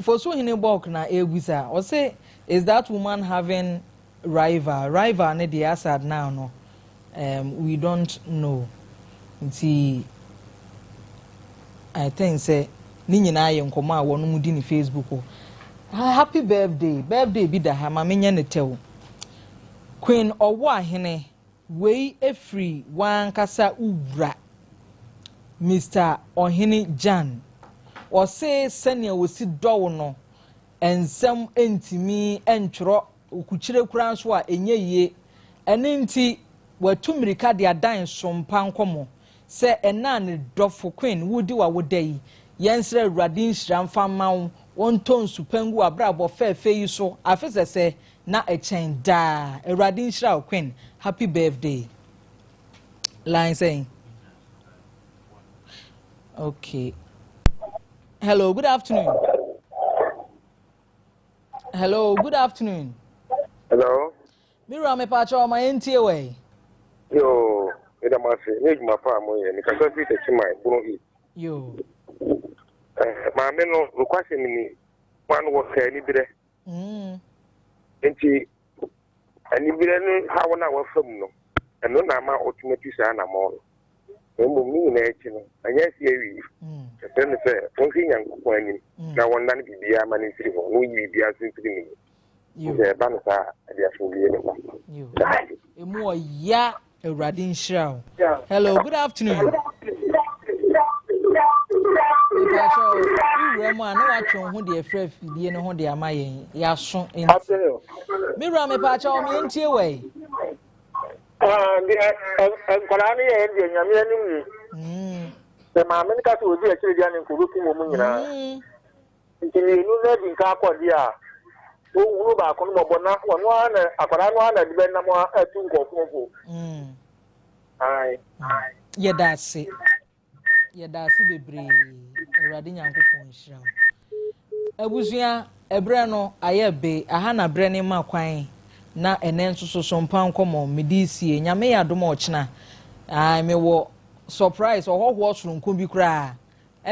Fosu hene bulk na egusa. Ɔse is that woman having rival? Rival ne deɛ asad now no. We don't know. Nti I think sɛ ne nyinaa yɛ nkɔmɔ a wɔn mu di ne Facebook hɔ. Happy birthday. Birthday bi da ha ma menyɛ ne tɛw. Queen Ɔwɔ Ahene, wei firi w'ankasa wo wura, Mister Ɔhene Gyan. Ɔse sɛnea ɔsi dɔ wo no, nsɛm ntumi ntwerɛ, okukyire koraa nso a ɛnyɛ yie. Ɛno nti, watu mmirika de adan sompa nkɔmmɔ sɛ ɛnnɛ a ne dɔfo Queen woredi w'awoda yi, yɛnsrɛ Awurade nhyira mfa mma wo, ɔntɔ nsu pa ngu w'abrabɔ fɛɛfɛ yi so afe sɛsɛ na ɛkyɛn daa. Awurade nhyira wo Queen, happy birthday. Line sɛn? Okay. Hello, good afternoon. Hello, good afternoon. Hello. Me wura mepaakyɛw ma yɛntie wɔ yi. Yoo, meda mo ase ne adwuma pa a moyɛ. Mekasa firi Techiman, Bono East. Yoo. Eh, maame no, nokwasɛm ni, wɔn ano wɔpɛ aniberɛ. Mm. Nti, aniberɛ no haw no a wafa mu no, ɛno na ama ɔtumi atu saa anammɔn no. Na mmom ne nyinaa akyi no, anyɛ asi awie. Ɛsrɛ no sɛ ɔnhwɛ Nyankopɔn anim na wɔnnane biribiara ma no mfiri hɔ, na ɔnyi biribiara nso mfiri ne mu. Sɛ ɛba no saa a, ɛde asomdwoeɛ bɛba. Emu ɔya Awurade nhyira wo. Hello, good afternoon. Mepakyɛ wowura mu a na watwe wo ho de afiri afidie no ho de ama yɛn yɛaso nti. Me wura mepakyɛ wo meɛntie wɔ yi. Ah, deɛ nkwadaa no yɛ deɛ nyame anim ni. Sɛ maame no ka sɛ ɔdi akyire deɛ ne nka ɔbɛkum wɔn nyinaa. Nti mmienu no adi nka akɔ deɛ a, wɔhunu baako no mmɔbɔ na ɔno ara na akwadaa no ara na de bɛnam atu nkurɔfoɔ fo. Ae. Yɛda ase. Yɛda ase bebree. Awurade Nyankopɔn nhyira wo. Abusua, ɛberɛ no ayɛ be. Aha na berɛ no ma kwan na ɛnɛ nso so so mpa nkɔmmɔ mede sie. Nyame yɛ adom a ɔkyena. Ae, mewɔ surprise ɔhɔhoɔ soronko bi koraa.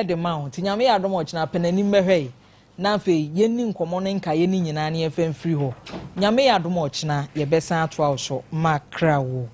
de ma wo. Nti Nyame yɛ adom a ɔkyena pɛ n'anim bɛhwɛ yi na afei yɛnni nkɔmmɔ no nkaeɛ no nyinaa na yɛmfa mfiri hɔ. Nyame yɛ adom a ɔkyena yɛbɛsan atoa wo so. Makra wo.